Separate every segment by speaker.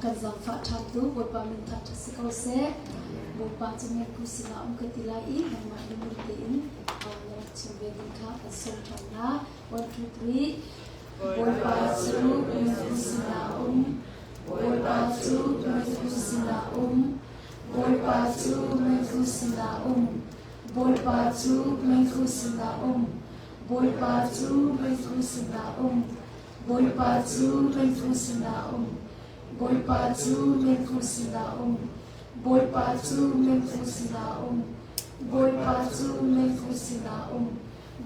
Speaker 1: kan zaangfah ṭhan tu Bawipa min thangṭhat si ko seh. Bawipa cu meikhu sinah um ka ti lai i nangmah minung tein na rak chim ve ding kha kan sawm ṭhan hna. 1, 2, 3. Bawipa cu meikhu sinah um. Bawipa cu meikhu sinah um. Bawipa cu meikhu sinah um. Bawipa cu meikhu sinah um. Bawipa cu meikhu sinah um. Bawipa cu meikhu sinah um. Bawipa cu meikhu sinah um. Bawipa cu meikhu sinah um. Bawipa cu meikhu sinah um.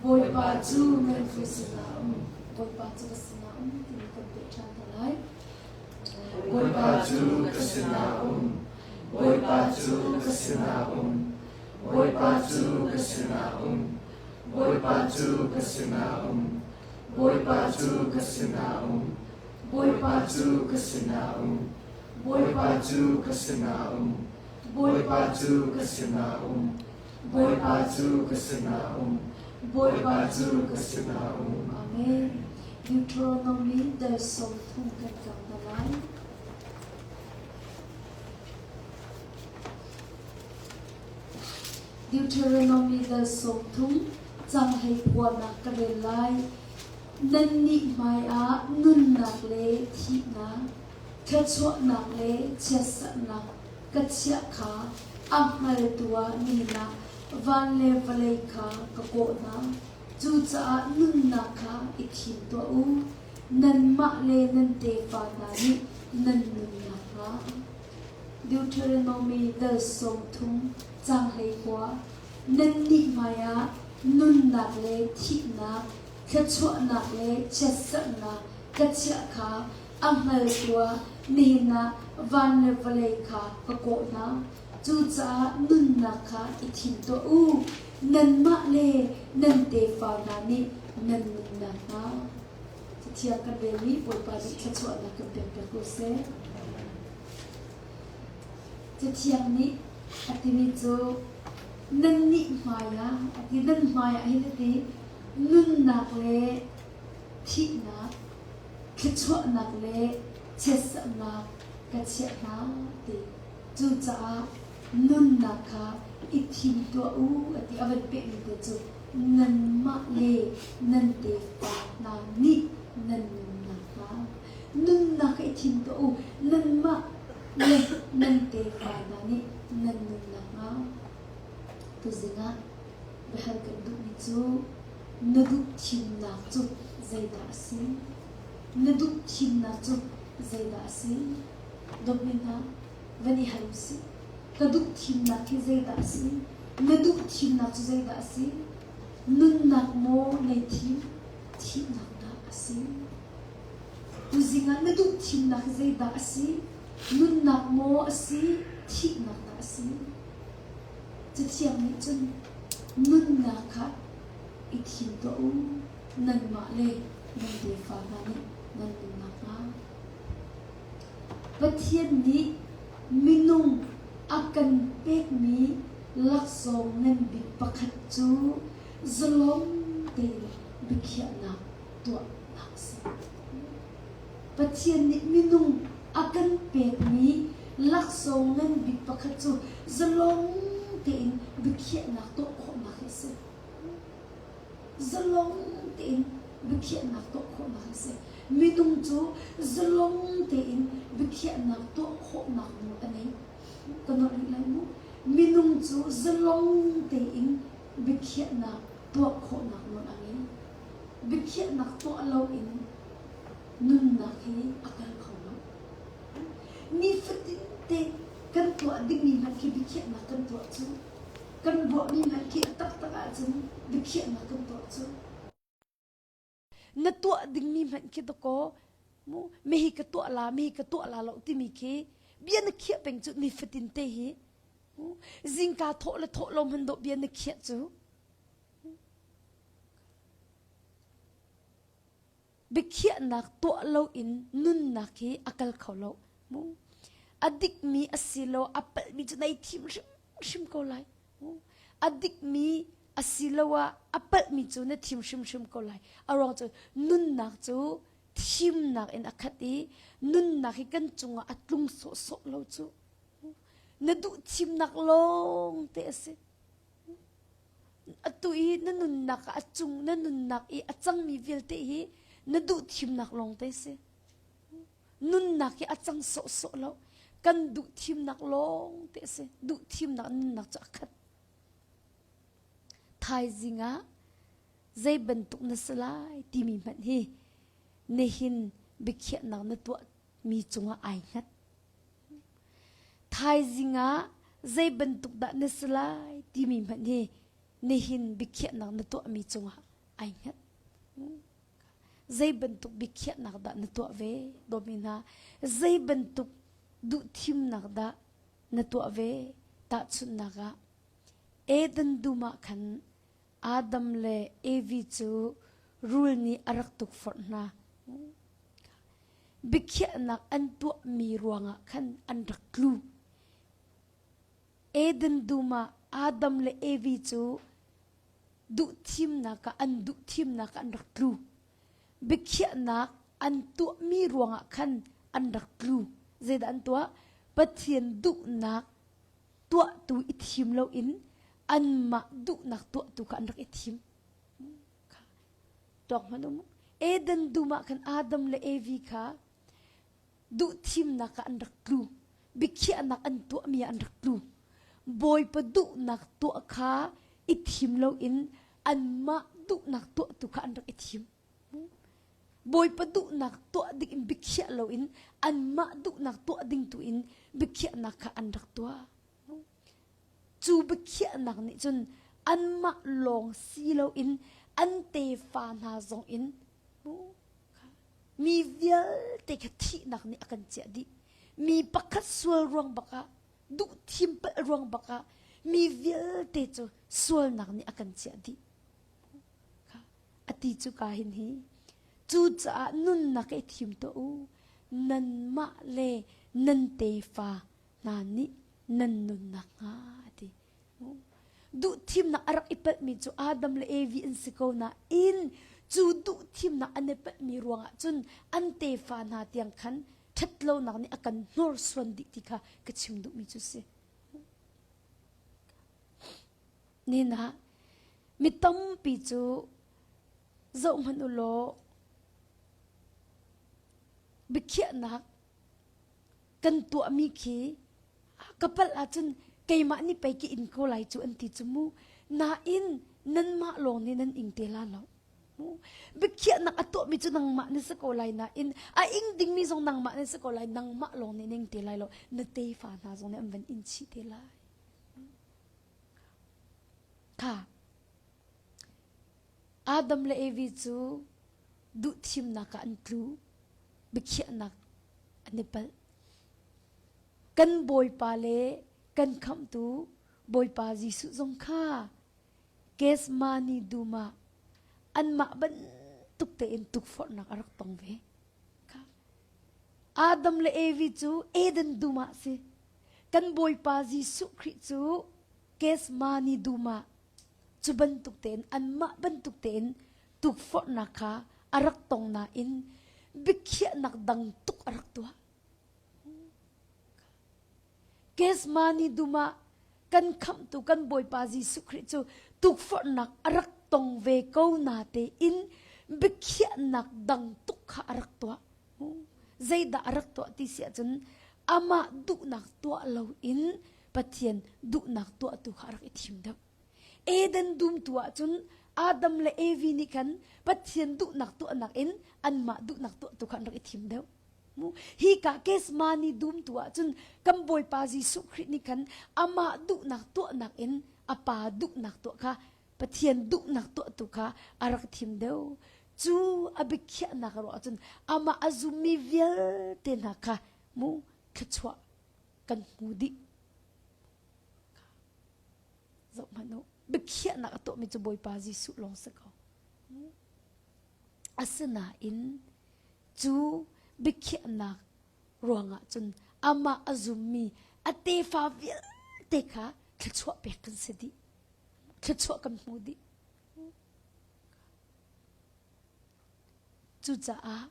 Speaker 1: Bawipa cu meikhu sinah um. Bawipa cu ka sinah um timi kan peh ṭhan hna lai.
Speaker 2: Bawipa cu ka sinah um. Bawipa cu ka sinah um. Bawipa cu ka sinah um. Bawipa cu ka sinah um. Bawipa cu ka sinah um. Bawipa cu ka sinah um. Bawipa cu ka sinah um. Bawipa cu ka sinah um. Bawipa cu ka sinah um. Bawipa cu ka sinah um.
Speaker 1: Amen. Deuteronomy dal 30 kan kang hna lai. Deuteronomy dal 30 Cang hei puahnak ka rel lai. Nannih hmaiah nunnak le thihnak, thluachuahnak le chiatserhnak ka chiah kha a hngaltu ah nihin ah van le vawlei kha ka kawh hna. Cucaah nunnak kha i thim tuah u, nanmah le nan tefa hna nih nan nun nakhnga. Deuteronomy dal 30 caang 19 Nannih hmaiah nunnak le thihnak, thluachuahnak le chiatserhnak ka chiah kha a hngaltu ah nihin ah van le vawlei kha ka kawh hna. Cucaah nunnak kha i thim tuah u, nanmah le nan tefa hna nih nan nun nakhnga. Cathiang kan rel i Bawipa nih thluachuahnak kan pek piak ko seh. Cathiang nih a timi cu nannih hmaiah a ti nan hmaiah hin a ti nunnak le thihnak thluachuahnak le chiatserhnak ka chiah hna ti cucaah nunnak kha i thim tuah u a ti a van pehmi te cu nanmah le nan tefa hna nih nan nunnak hnga nunnak kha i thim tuah u nanmah le nan tefa hna nih nan nun nakhnga tuzing ah biahal kan duhmi cu na duh thimnak cu zeidah a si na duh thimnak cu zeidah a si dawtmi hna van i hal usih ka duh thimnak hi zeidah a si na duh thimnak cu zeidah a si nunnak maw nei thim thihnak dah a si Tuzing ah na duh thimnak hi zeidah a si? Nunnak maw a si? Thihnak dah a si? Cathiang nih cun nunnak kha i thim tuah u, nanmah le nan tefa hna nih nan nun nakhnga. Pathian nih minung a kan pekmi laksawng ngan bik pakhat cu zalong tein biakhiahnak tuahnak a si. Pathian nih minung a kan pekmi laksawng ngan bik pakhat cu zalong tein biakhiahnak tuah khawhnak hi a si. Zalong tein biakhiahnak tuah khawhnak hi a si. Minung cu zalong tein biakhiahnak tuah khawhnak nawl a ngei. Ka nolh rih lai mu. Minung cu zalong tein biakhiahnak tuah khawhnak nawl a ngei. Biakhiahnak tuah loin nunnak hi a kal kho lo. Nifatin te kan tuah dingmi hmanh khi biakhiahnak kan tuah cu kan ruahmi hmanh khi a taktak ahcun biakhiahnak kan tuah cu na tuah dingmi hmanh khi dakaw mu mihi ka tuah la mihi ka tuah la lo timi khi bia na khiah peng cu nifatin te hi zingka thawh le thawh lo hman dawh bia na khiah cu Biakhiahnak tuah loin nunnak hi a kal kho lo. Mu. A dikmi a si lo, a palhmi cu nai thim hrimhrim ko lai. Mu. A dikmi a si lo ah a palhmi cu na thim hrimhrim ko lai. A ruang cu nunnak cu thimnak in a khat i nunnak hi kan cungah a tlung sawhsawh lo cu. Na duh thimnak lawng te a si. Atu i na nunnak ah a cung na nunnak i a cangmi vialte hi na duh thimnak lawng te a si. Nunnak hi a cang sawhsawh lo. Kan duh thimnak lawng te a si. Duh thimnak nunnak cu a khat. Thaizing ah zei bantuk na si lai timi hmanh hi nihin biakhiahnak na tuahmi cungah ai hngat. Thaizing ah zei bantuk dah na si lai timi hmanh hi nihin biakhiahnak na tuahmi cungah ai hngat. Zei bantuk biakhiahnak dah na tuah ve dawmi hna? Zei bantuk duhthimnak dah na tuah ve? Tahchunhnak ah Eden dum ah khan Adam le Evi cu rul nih a rak tukforh hna. Biakhiahnak an tuahmi ruangah khan an rak tlu. Eden dum ah Adam le Evi cu duhthimnak ah an duhthimnak ah an rak tlu. Biakhiahnak an tuahmi ruangah khan an rak tlu. Zeidah an tuah? Pathian duhnak tuahtu i thim loin anmah duhnak tuahtu kha an rak i thim. Tuak hmanh um. Eden dum ah khan Adam le Evi kha duhthimnak ah an rak tlu. Biakhiahnak an tuahmi ah an rak tlu. Bawipa duhnak tuah kha i thim loin anmah duhnak tuahtu kha an rak i thim. Bawipa duhnak tuah ding in biakhiah loin anmah duhnak tuah ding tu in biakhiahnak kha an rak tuah. Cu biakhiahnak nih cun anmah lawng si loin an tefa hna zong in mi vialte kha thihnak nih a kan ciah dih. Mi pakhat sual ruang bak ah duh thim palh ruang bak ah mi vialte cu sualnak nih a kan ciah dih. A ti cu ka hin hi cucaah nunnak i thim tuah u nanmah le nan tefa hna nih nan nunnak hnga a ti. Duhthimnak a rak i palhmi cu Adam le Evi an si ko nain cu duhthimnak an i palhmi ruangah cun an tefa hna tiang khan ṭhatlonak nih a kan hnorsuan dih ti kha ka chim duhmi cu si. Nihin ah mi tampi cu zohhmanh u law biakhiahnak kan tuahmi khi ka palh ahcun keimah nih pei ka in ko lai cu an ti cu mu. Nain nanmah lawng nih nan ing te la lo. Biakhiahnak a tuahmi cu nangmah na si ko lai nain a ing dingmi zong nangmah na si ko lai nangmah lawng nih na ing te lai lo. Na tefa hna zong nih an van in chih te lai. Kha Adam le Evi cu duhthimnak ah an tlu, biakhiahnak an i palh. Kan Bawipa le kan Khamhtu Bawipa Jesuh zong kha Gethsemane dum ah anmah bantuk tein tukforhnak a rak tong ve. Kha Adam le Evi cu Eden dum ah si. Kan Bawipa Jesuh Khrih cu Gethsemane dum ah cu bantuk tein anmah bantuk tein tukforhnak kha a rak tong nain biakhiahnak dang tuk a rak tuah. Gethsemane dum ah kan khamhtu kan Bawipa Jesuh Khrih cu tukforhnak a rak tong ve ko na tein biakhiahnak dang tuk kha a rak tuah. Zeidah a rak tuah ti si ahcun amah duhnak tuah loin Pathian duhnak tuahtu kha a rak i thim deuh. Eden dum tu ahcun Adam le Evi nih khan Pathian duhnak tuahnak in anmah duhnak tuahtu kha an rak i thim deuh. Hi ka Gethsemane dum tu ahcun kan Bawipa Jesuh Khrih nih khan amah duhnak tuahnak in a pa duhnak tuah kha Pathian duhnak tuahtu kha a rak thim deuh. Cu a biakhiahnak ruah ahcun amah a zummi vialte hna kha mu thluachuah kan hmu dih. Zoh hmanh u. Biakhiahnak a tuahmi cu Bawipa Jesuh lawng si ko. Asinain cu biakhiahnak ruangah cun amah a zummi a tefa vialte kha thluachuah pek kan si dih. Thluachuah kan hmu dih. Cucaah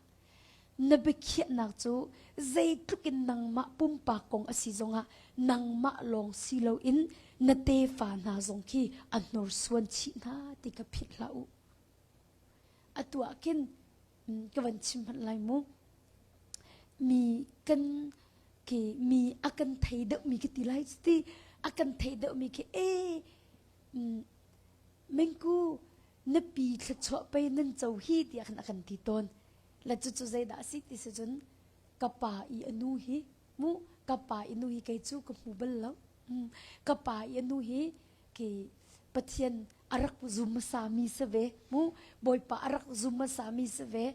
Speaker 1: Na biakhiahnak cu zeitluk in nangmah pumpak kong a si zongah nangmah lawng si loin na tefa hna zong khi a hnorsuan chih hna ti kha philh hlah u. Atu ah khin ka van chim hmanh lai mu. Mi kan ki mi a kan thei deuhmi ka ti lai ti a kan thei deuhmi khi e mengku na pi thluachuah pei nan co hi tiah khan a kan ti tawn. Le cucu zeidah a si ti si cun ka pa i a nu hi mu ka pa i nu hi kei cu ka hmu bal lo. Ka pa i a nu hi ki Pathian a rak zum hmasa mi si ve mu Bawipa a rak zum hmasa mi si ve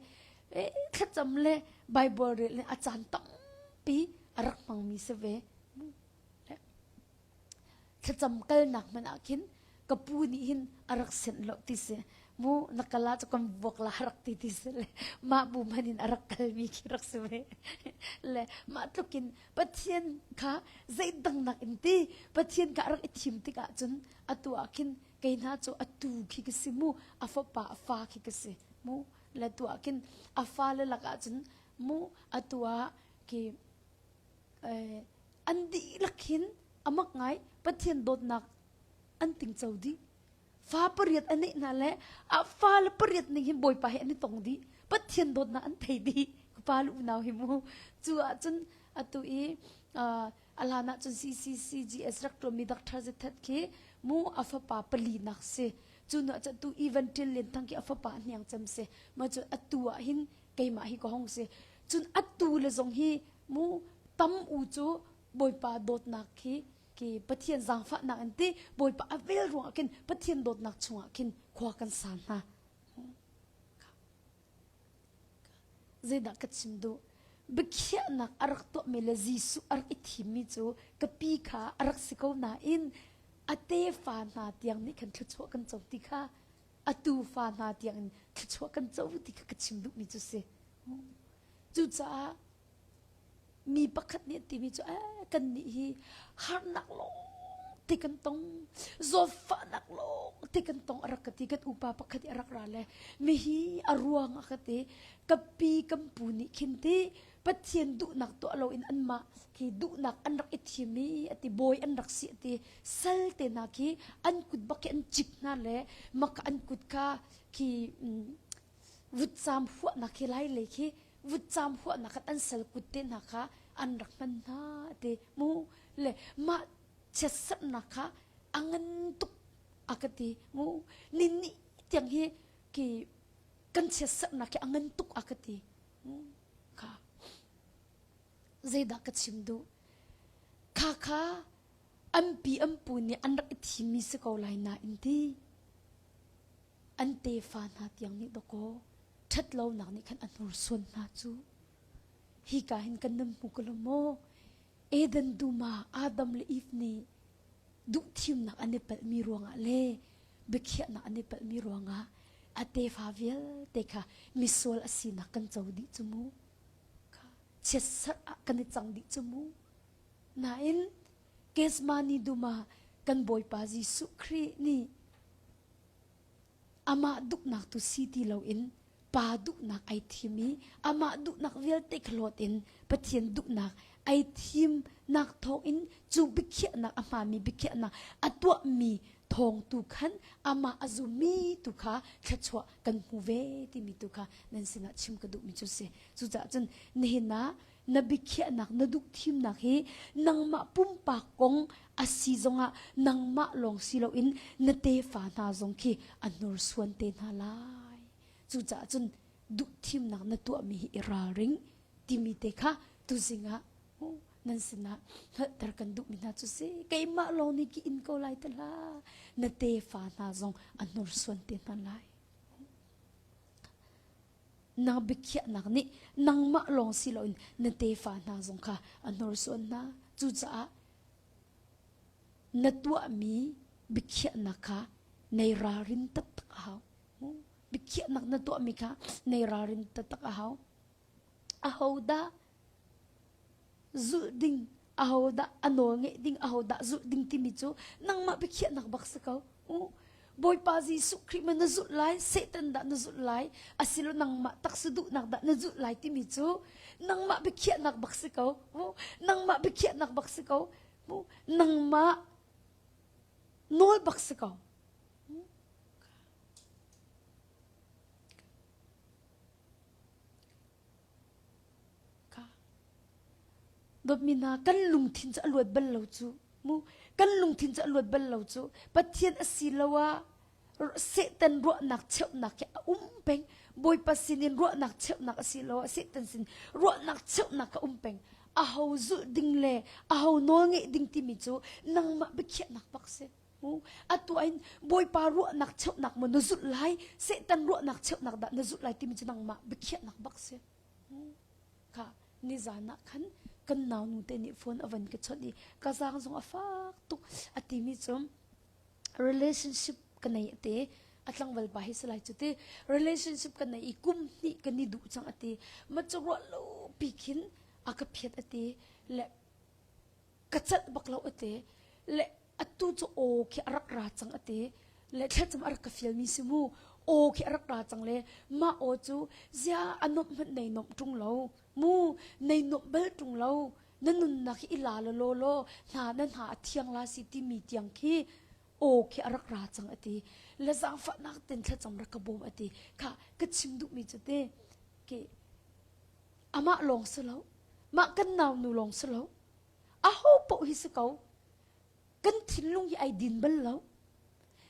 Speaker 1: thlacam le Bible rel le a caan tampi a rak hmang mi si ve mu thlacam kalnak hmanh ah khin ka pu nih hin a rak senh lo ti si mu na kala cu kan vuak la rak ti ti si le mah bu hman in a rak kalmi khi rak si ve le mah tlukin Pathian kha zeidang nak in ti Pathian kha a rak i thim tikah cun atu ah khin kei hna cu atu khi ka si mu a fapa a fa khi ka si mu le tu ah khin a fa le lakah cun mu atu ah khi an dihlak hin amak ngai Pathian dawtnak an tingco dih fa pariat a neih hna le a fa le pariat ning hin Bawipa he an i tong dih Pathian dawtnak an thei dih pa le unau hi mu cu ahcun atu i a hlan ah cun CCCGS rak ṭuanmi Dr. Zithat khi mu a fapa pali nak si cu nu ah cun tu Evan Ṭil Lian Thang khi a fapa hniang cem si ma cun atu ah hin keimah hi ka hong si cun atu le zong hi mu tam u cu Bawipa dawtnak khi ki Pathian zaangfahnak in ti Bawipa a vel ruangah khin Pathian dawtnak chungah khin khua kan sa hna. Zeidah ka chim duh? Biakhiahnak a rak tuahmi le Jesuh a rak i thimmi cu ka pi kha a rak si ko nain a tefa hna tiang nih khan thluachuah kan co ti kha a tufa hna tiang in thluachuah kan co ti kha ka chim duhmi cu si. Cucaah mi pakhat nih a timi cu eh kannih hi harnak lawng te kan tong zawtfahnak lawng te kan tong a rak ka ti kan upa pakhat i a rak ra le mihi a ruang a ka ti ka pi kan pu nih khin ti Pathian duhnak tuah loin anmah khi duhnak an rak i thim i a ti bawi an rak si a ti sal te hna khi an kut bak khi an cik hna le mak an kut kha khi vutcaam huahnak khi lai lei khi vutcaam huahnak khan an sal kut te hna kha an rak hman hna ti mu le mah chiatserhnak kha a ngan tuk a ka ti mu ni ni tiang hi ki kan chiatserhnak hi a ngan tuk a ka ti kha zeidah ka chim duh kha kha an pi an pu nih an rak i thimmi si ko lai nain ti An tefa hna tiang nih dawkaw ṭhatlonak nih khan a hnursuan hna cu. Hika hin kan nan hmu ko lo maw? Eden dum ah Adam le Eve nih duhthimnak an i palhmi ruangah le biakhiahnak an i palhmi ruangah a tefa vialte kha misual a sinak kan co dih cu mu. Kha chiatserh ah kan i cang dih cu mu. Nain Gethsemane dum ah kan Bawipa Jesuh Khrih nih Amah duhnak tu si ti loin pa duhnak ai thim i amah duhnak vialte kha hlawt in Pathian duhnak ai thimnak thawngin cu biakhiahnak a hmaanmi biakhiahnak a tuahmi thawng tu khan amah a zummi tu kha thluachuah kan hmu ve timi tu kha nan sinah chim ka duhmi cu si. Cucaah cun nihin ah na biakhiahnak na duh thimnak hi nangmah pumpak kong a si zongah nangmah lawng si loin na tefa hna zong khi a hnursuan te hna lai. Cucaah cun duh thimnak na tuahmi hi i ralring timi te kha tuzing ah nan sinah hngalhter kan duhmi hna cu si keimah lawng nih ki in ko lai te hlah na tefa hna zong a hnursuan te hna lai. Na biakhiahnak nih nangmah lawng si loin na tefa hna zong kha a hnorsuan hna. Cucaah na tuahmi biakhiahnak kha nei ralrin taktak a hau. Biakhiahnak na tuahmi kha nei ralrin taktak a hau. Ahodah zulh ding, ahodah a nawl ngeih ding, ahodah zulh ding timi cu nangmah biakhiahnak bak si ko. Bawipa Jesuh Khrih ma na zulh lai, Satan dah na zulh lai, asilo nangmah taksa duhnak dah na zulh lai timi cu nangmah biakhiahnak bak si ko. Nangmah biakhiahnak bak si ko. Nangmah nawl bak si ko. Dawtmi hna, kan lungthin cu a luat bal lo cu. Mu, kan lungthin cu a luat bal lo cu. Pathian a si lo ah Satan ruahnak cheuhnak khi a um peng. Bawipa sinin ruahnak cheuhnak a si lo ah Satan sin ruahnak cheuhnak a um peng. Aho zulh ding le aho nawl ngeih ding timi cu nangmah biakhiahnak bak si. Atu in Bawipa ruahnak cheuhnak maw na zulh lai, Satan ruahnak cheuhnak dah na zulh lai timi cu nangmah biakhiahnak bak si. Kha nizan ah khan kan naunu te nih phone a van ka chawnh i ka zaang zong a fak tuk a timi cu relationship ka nei a ti a tlangval pa hi si lai cu ti relationship ka nei i kum hnih kan i duh cang a ti ma cu ruah lo pi khin a ka phiat a ti le ka celh bak lo a ti le atu cu aw khi a rak ra cang a ti le thlacam a rak ka fialmi si mu aw khi a rak ra cang le mah aw cu zia a nomh hmanh nei nomh ṭung lo mu nei nomh bal ṭung lo na nunnak hi i la la law law hna na hna a thiang la si timi tiang khi aw khi a rak ra cang a ti le zaangfahnak ten thlacam rak ka bawm a ti kha ka chim duhmi cu te ke amah lawng si lo mah kan nau nu lawng si lo aho paoh hi si ko kan thinlung hi ai din bal lo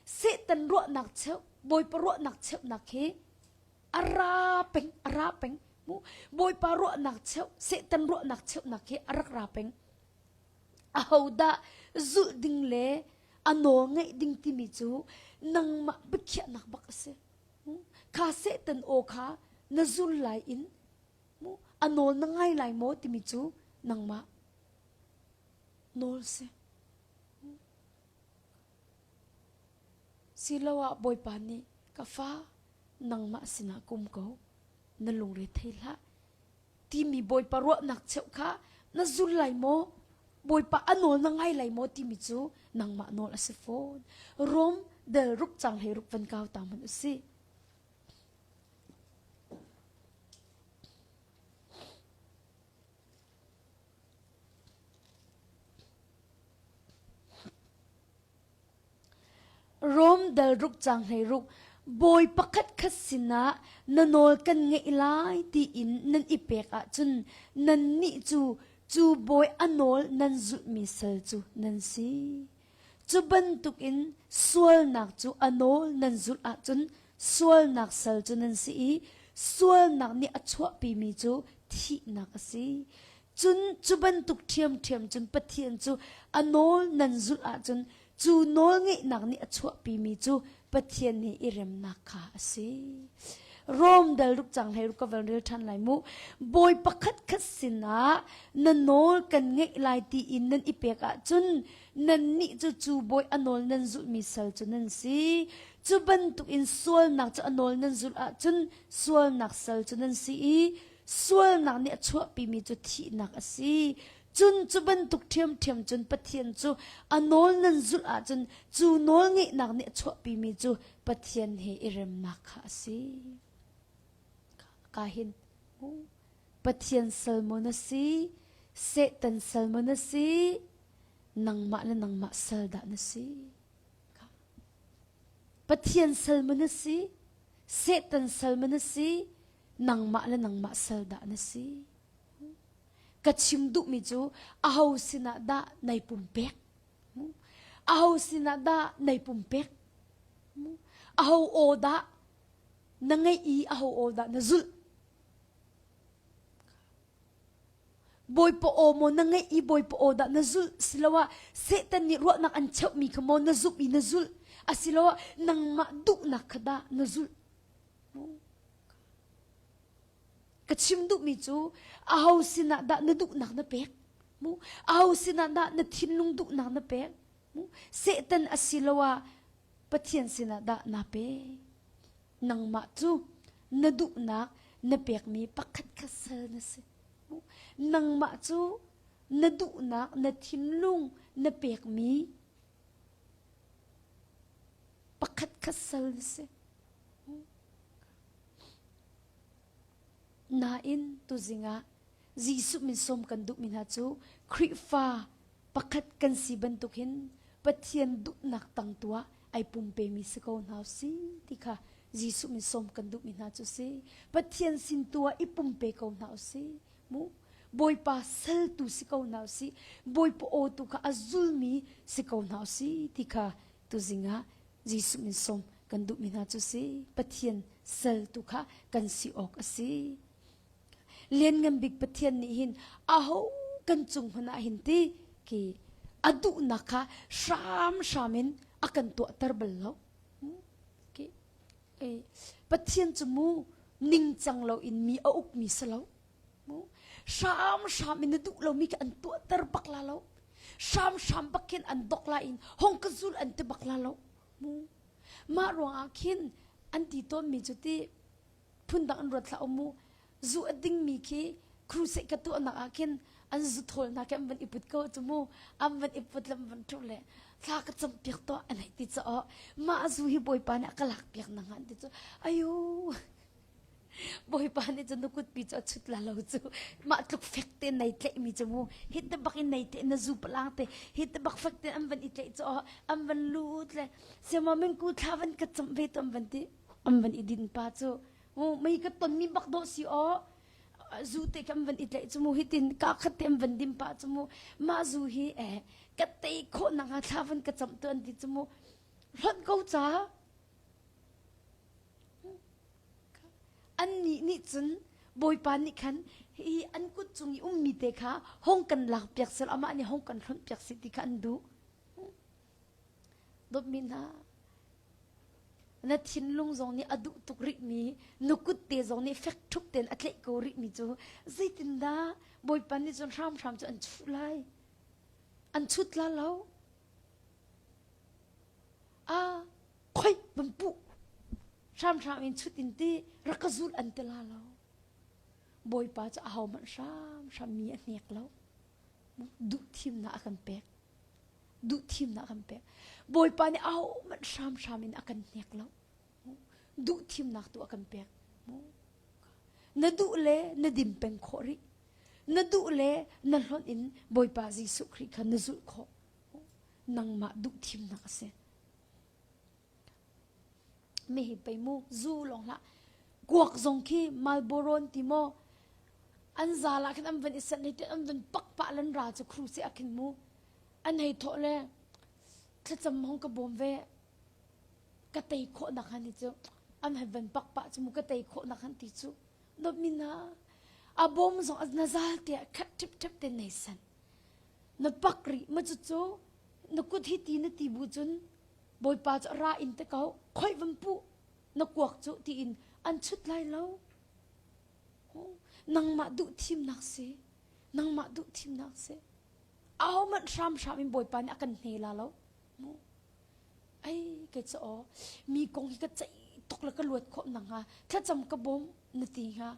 Speaker 1: Satan ruahnak cheuh Bawipa ruahnak cheuhnak hi a ra peng a ra peng mu Bawipa ruahnak cheuh Satan ruahnak cheuhnak hi a rak ra peng ahodah zulh ding le a nawl ngaih ding timi cu nangmah biakhiahnak bak a si kha Satan aw kha na zul lai in mu a nawl na ngai lai maw timi cu nangmah nawl si siloah bawipa nih ka fa nangmah sinah kum ko na lungre thei hlah timi bawipa ruahnak cheuh kha na zul lai maw bawipa a nawl na ngai lai maw timi cu nangmah nawl a si fawn rom del ruk cang hlei ruk van kau ta hmanh u sih Rom dal ruk cang hlei ruk bawi pakhat khat sinah na nawl kan ngeih lai tiin nan i pek ahcun nannih cu cu bawi a nawl nan zulhmi sal cu nan si. Cu bantukin sualnak cu a nawl nan zulh ahcun sualnak sal cu nan si i sualnak nih a chuahpimi cu thihnak a si. Cun cu bantuk ṭhiamṭhiam cun Pathian cu a nawl nan zulh ahcun cu nawlngeihnak nih a chuahpimi cu Pathian nih i remnak kha a si. Rom dal ruk cang hlei ruk ka van rel ṭhan lai mu. Bawi pakhat khat sinah na nawl kan ngeih lai tiin nan i pek ahcun nannih cu cu bawi a nawl nan zulhmi sal cu nan si. Cu bantukin sualnak cu a nawl nan zulh ahcun sualnak sal cu nan si i sualnak nih a chuahpimi cu thihnak a si. Cun cu bantuk ṭhiamṭhiam cun Pathian cu a nawl nan zulh ahcun cu nawl ngeihnak nih a chuahpimi cu Pathian he i remnak kha a si. Ka hin Pathian sal maw na si, Satan sal maw na si, nangmah le nangmah sal dah na si. Pathian sal maw na si, Satan sal maw na si, nangmah le nangmah sal dah na si. Ka chim duhmi cu aho sinah dah nai pumpek? Aho sinah dah nai pumpek? Aho aw dah na ngeih i aho aw dah na zulh? Bawipa aw maw na ngeih i Bawipa aw dah na zulh? Siloah Satan nih ruahnak an cheuhmi kha maw na zumh i na zulh? Asiloah nangmah duhnak kha dah na zulh? Ka chim duhmi cu aho sinah dah na duhnak na pek? Mu aho sinah dah na thinlung duhnak na pek? Mu Satan asiloah Pathian sinah dah na pek? Nangmah cu na duhnak na pekmi pakhat kha sal na si. Mu nangmah cu na duhnak na thinlung na pekmi. Pakhat khat sal na si. Nain tuzing ah Jesuh min sawm kan duhmi hna cu Khrihfa pakhat kan si bantuk hin Pathian duhnak tang tu ah ai pumpemi si ko hna si ti kha Jesuh min sawm kan duhmi hna cu si. Pathian sin tu ah i pumpe ko hna si. Mu Bawipa sal tu si ko hna si. Bawipa aw tu kha a zulmi si ko hna si ti kha tuzing ah Jesuh min sawm kan duhmi hna cu si. Pathian sal tu kha kan si awk a si. Lianngan bik Pathian nih hin aho kan cung hmanh ah hin ti ki a duhnak kha hramhram in a kan tuahter bal lo. Pathian cu mu ningcang lo in mi a ukmi si lo. Hramhram in na duh lomi kha an tuahter bak la lo. Hramhram bak khin an dok la in hong ka zul an ti bak la lo. Mah ruangah khin an ti tawnmi cu ti phundang an ruat hlah u mu zu a dingmi khi crusade ka tuahnak ah khin an zu thawl hna khi an van i put ko cu mu an van i put le an van ṭhu le thla ka cam piak tuah an hei ti caw mah zu hi bawipa nih a ka lak piak na hnga ti cu ayu bawipa nih cun na kutpi cu a chut la lo cu mah tluk fek te nei tlaih mi cu mu hi te bak in nei te na zu palang te hi te bak fek te an van i tlaih caw an van lut le siama mingku thla van ka cam ve tu an van ti an van i din pa cu mei ka tonmi bak dawh si aw zu te kan van i tlaih cu mu hitin ka khat te an van dim pa cu mu mah zu hi eh ka tei khawh nak hnga thla van ka camh tu an ti cu mu hlonh ko ca an nih nih cun bawipa nih khan hi an kut cung i ummi te kha hong kan lak piak sel amah nih hong kan hlonh piak si ti kha an duh Dawtmi hna, na thinlung zong nih a duh tuk rihmi, na kut te zong nih fek ṭhup tein a tlaih ko rihmi cu zeitindah Bawipa nih cun hramhram cu an chuh lai? An chut la lo. A khoi van puh hramhram in chut in ti rak ka zul an ti la lo. Bawipa cu ahohmanh hramhram mi a hnek lo. Duh thimnak a kan pek. Duh thimnak a kan pek. Bawipa nih ahohmanh hramhram in a kan hnek lo. Duh thimnak tu a kan pek. Na duh le na din peng khawh rih. Na duh le na hlonh in Bawipa Jesuh Khrih kha na zulh khawh. Nangmah duh thimnak a si. Mi hi pei mu zu lawng hlah kuak zong khi Marlboro ti maw an zal ah khin an van i sanh hei an van pak pah lan ra cu khru si ah khin mu an hei thawh le thlacam hong ka bawm ve ka tei khawh nak han hi cu an hei van pak pah cu mu ka tei khawh nak han ti cu dawt mi na a bawm zong na zal te ah khat ṭhip ṭhep te nei san na pak rih ma cu cu na kut hi ti na ti bu cun Bawipa cu ra in te ko khoi van pu na kuak cu tiin an chut lai lo nangmah duh thimnak si nangmah duh thimnak si ahohmanh hramhram in Bawipa nih a kan hne la lo mu ai kei cu aw mi kong hi ka ceih tuk le ka luat khawh na hnga thlacam ka bawm na ti hnga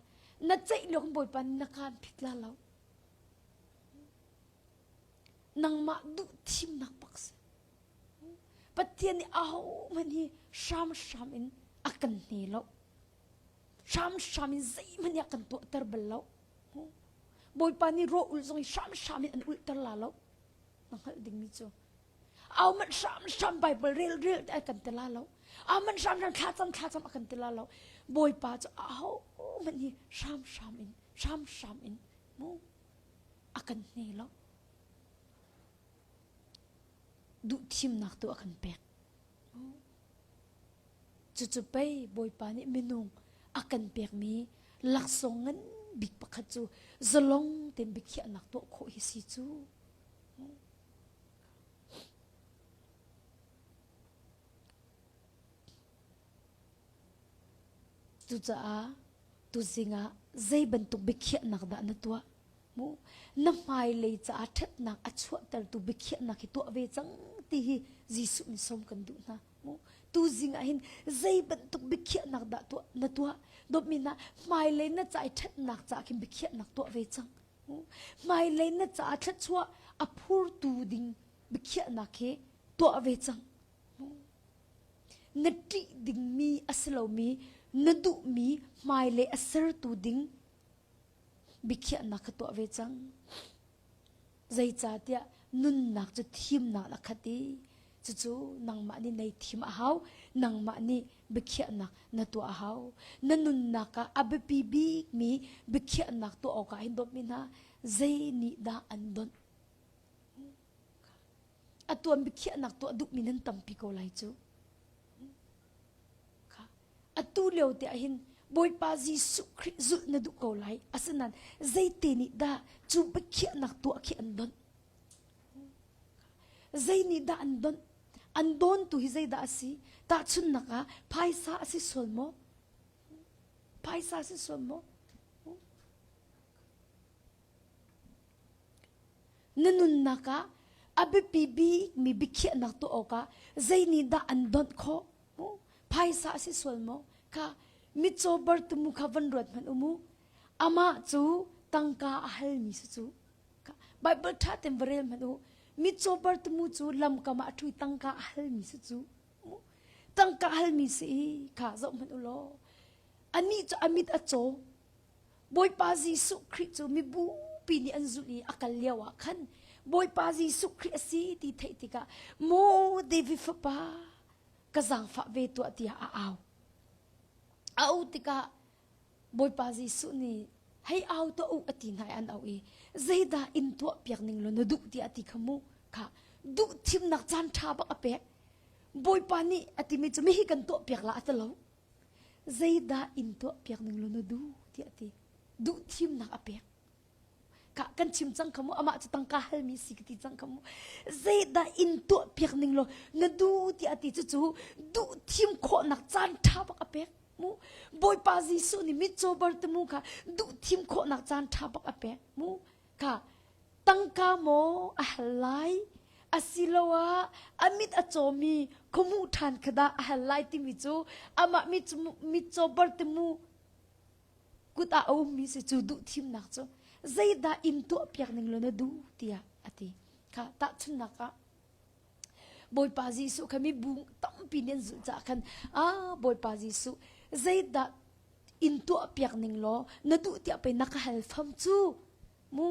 Speaker 1: na ceih lio Bawipa nih na kaan phit la lo nangmah duh thimnak bak si Pathian nih ahohmanh hi hramhram in a kan hne lo. Hramhram in zeihmanh hi a kan tuahter bal lo. Bawipa nih raw ulh zong hi hramhram in an ulhter la lo. Na hngalh dingmi cu. Ahohmanh hramhram Bible rel rel te a kan ti la lo. Ahohmanh hramhram thlacam thlacam a kan ti la lo. Bawipa cu ahohmanh hi hramhram in hramhram in mu a kan hne lo. Duh thimnak tu a kan pek. Cucu pei Bawipa nih minung a kan pekmi laksawng ngan bik pakhat cu zalong tein biakhiahnak tuah khawh hi si cu. Cucaah tuzing ah zei bantuk biakhiahnak dah na tuah? Mu na hmailei caah ṭhatnak a chuahtertu biakhiahnak hi tuah ve cang ti hi Jesuh min sawm kan duh hna. Mu tuzing ah hin zei bantuk biakhiahnak dah tuah na tuah? Dawtmi hna hmailei na ca i ṭhatnak caah khin biakhiahnak tuah ve cang. Mu hmailei na caah thluachuah a phurtu ding biakhiahnak hi tuah ve cang. Mu. Na ṭih dingmi a si lomi na duhmi hmailei a sertu ding biakhiahnak kha tuah ve cang. Zeicahtiah nunnak cu thimnak a khat i cucu nangmah nih nei thim a hau, nangmah nih biakhiahnak na tuah a hau. Na nunnak ah a biapi bikmi biakhiahnak tuah awkah hin dawtmi hna zei nih dah an donh? A tuan biakhiahnak tuah duhmi nan tampi ko lai cu. Atu lio te ah hin Bawipa Jesuh Khrih zulh na duh ko lai. Asinain zeite nih dah cu biakhiahnak tuah khi an donh? Zei nih dah an donh? An dawntu hi zeidah a si? Tahchunhnak ah phaisa a si sual maw? Phaisa a si sual maw? Na nunnak ah a biapi bikmi biakhiahnak tuah awkah zei nih dah an donh khawh? Phaisa a si sual maw? Kha mitcaw bartumu kha van ruat hmanh u mu. Amah cu tangka a halmi si cu. Bible ṭha tein va rel hmanh u. Mitcaw bartumu cu lamkam ah a ṭhu i tangka a halmi si cu. Tangka halmi si i kha zoh hmanh u law. Anih cu a mit a caw. Bawipa Jesuh Khrih cu mibupi nih an zulh i a kal lio ah khan Bawipa Jesuh Khrih a si ti theih tikah maw David fapa ka zaangfah ve tuah tiah a au. A au tikah Bawipa Jesuh nih hei au tuah u a ti hna i an au i zeidah in tuah piak ning law na duh tiah a ti kha mu kha duh thimnak caan ṭha bak a pek. Bawipa nih a timi cu mihi kan tuah piak la a ti lo. Zeidah in tuah piak ning law na duh tiah a ti. Duh thimnak a pek. Ka kan chim cang kha mu amah cu tangka halmi si ka ti cang kha mu. Zeidah in tuah piak ning law na duh tiah a ti cucu duh thim khawhnak caan ṭha bak a pek mu. Bawipa Jesuh nih mitcaw Bartimu kha duh thim khawhnak caan ṭha bak a pek mu. Kha tangka maw a hal lai asiloah a mit a cawmi khuamuh ṭhan kha dah a hal lai timi cu amah mitcaw Bartimu kut ah a ummi si cu duh thimnak cu zeidah in tuahpiak ning law na duh tiah a ti. Kha tahchunhnak ah Bawipa Jesuh kha mibu tampi nih an zulh caah khan ah Bawipa Jesuh zeidah in tuahpiak ning law na duh tiah pei na ka hal fam cu mu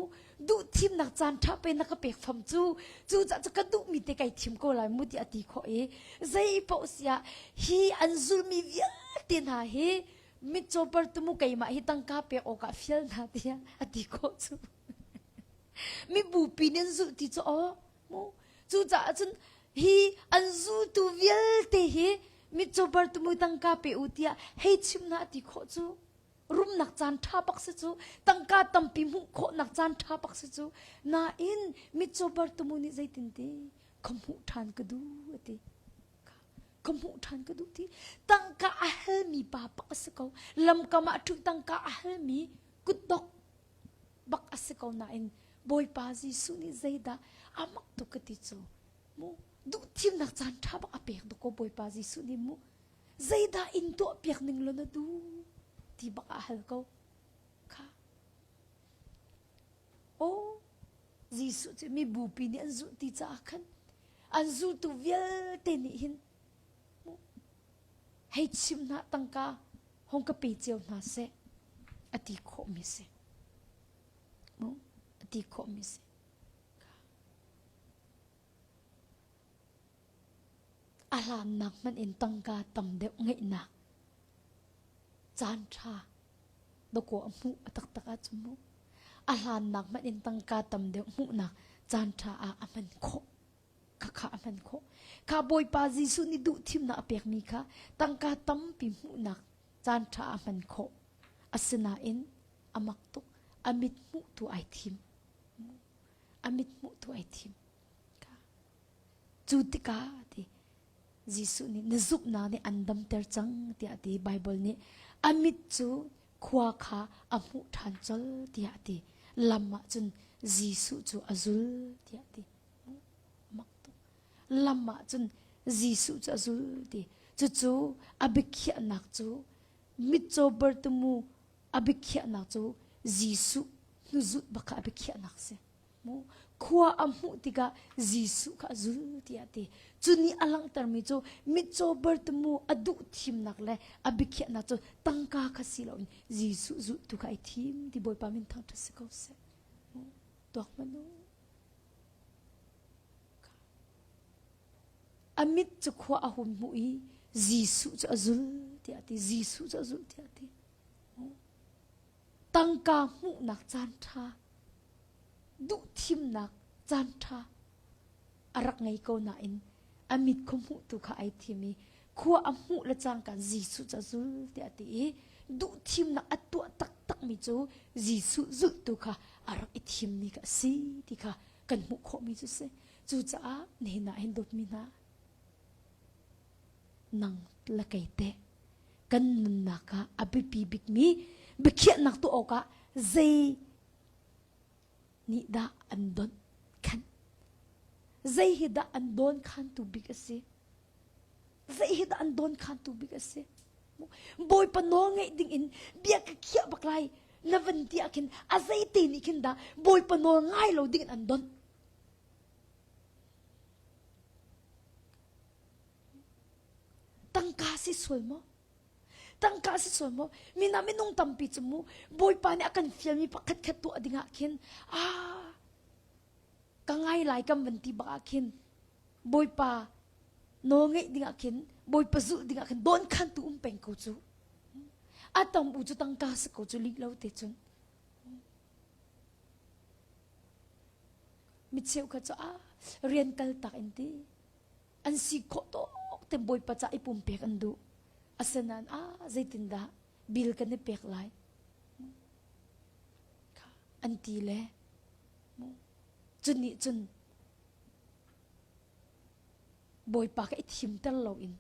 Speaker 1: duh thimnak caan ṭha pe na ka pek fam cu cu cah cu ka duhmi te kai thim ko lai mu ti a ti khawh i zei paoh siah hi an zulmi vialte hna hi mitcaw partumu keimah hi tangka pek awkah fial hna tiah a ti khawh cu mibupi nih an zulh ti cu aw mu cucaah cun hi an zultu vialte hi mitcaw partumu tangka pe u tiah hei chim hna a ti khawh cu rumnak caan ṭha bak si cu tangka tampi hmuh khawhnak caan ṭha bak si cu nain mitcaw Bartimu nih zeitin ti ka hmuh ṭhan ka duh a ti ka hmuh ṭhan ka duh ti tangka a halmi pa bak a si ko lamkam ah ṭhu tangka a halmi kutdok bak a si ko nain Bawipa Jesuh nih zeidah a mak tuk ka ti cu mu duh thimnak caan ṭha bak a pek dawk ko Bawipa Jesuh nih mu zeidah in tuahpiak ning law na duh ti bak ah hal ko kha aw Jesuh cu mi bupi nih an zulh ti caah khan an zultu vialte nih hin hei chim hna tangka hong ka pe cio hna seh a ti khawhmi si a ti khawhmi si A hlannak hmanh in tangka tam deuh ngeihnak caan ṭha dawkaw a hmuh a taktak ahcun mu a hlannak hmanh in tangka tam deuh hmuhnak caan ṭha ah a hman khawh khakha a hman khawh kha Bawipa Jesuh nih duh thimnak a pekmi kha tangka tampi hmuhnak caan ṭha ah a hman khawh asinain a mak tuk a mit hmuh tu ai thim a mit hmuh tu ai thim Cu tikah ti Jesuh nih na zumhnak nih an damter cang tiah a ti. Baibal nih a mit cu khua kha a hmuh ṭhan colh tiah a ti. Lam ah cun Jesuh cu a zul tiah a ti. Mak tuk. Lam ah cun Jesuh cu a zul ti. Cucu a biakhiahnak cu mitcaw Bartimu a biakhiahnak cu Jesuh hnuzulh bak kha a biakhiahnak si. Khua a hmuh tikah Jesuh kha a zul tiah a ti. Cu nih a langhtermi cu mitcaw Bartimu a duh thimnak le a biakhiahnak cu tangka kha si loin Jesuh zulhtu kha ai thim ti Bawipa min thangṭhat si ko seh. Tuak hmanh u. A mit cu khua a hun hmuh i Jesuh cu a zul tiah a ti. Jesuh cu a zul tiah a ti. Tangka hmuhnak caan ṭha, duhthimnak caan ṭha a rak ngei ko nain a mit khua hmuhtu kha ai thim i khua a hmuh le cangka Jesuh cu a zul tiah a ti i duhthimnak a tuah taktakmi cu Jesuh zulhtu kha a rak i thimmi kha a si ti kha kan hmuh khawhmi cu si. Cucaah nihin ah hin dawtmi hna nang le kei teh kan nunnak ah a biapi bikmi biakhiahnak tuah awkah zei nih dah an donh khan? Zei hi dah an dawn khantu bik a si? Zei hi dah an dawn khantu bik a si? Bawipa nawl ngeih ding in bia ka khiah bak lai na van ti ah khin a zei te nih khin dah Bawipa nawl ngai lo ding in an donh? Tangka si sual maw? Tangka si sual maw? Mina minung tampi cu mu Bawipa nih a kan fialmi pakhat khat tuah ding ah khin ah ka ngai lai kan van ti bak ah khin Bawipa nawl ngeih ding ah khin Bawipa zulh ding ah khin dawn khan tu um peng ko cu. A tam u cu tangka si ko cu lih lo te cun. Mi cheukhat cu ah rian kal tak in ti an si khawh tawk te Bawipa ca i pumpek an duh. Asinain ah zeitindah bil kan i pek lai an ti le cu nih cun Bawipa ka i thimter loin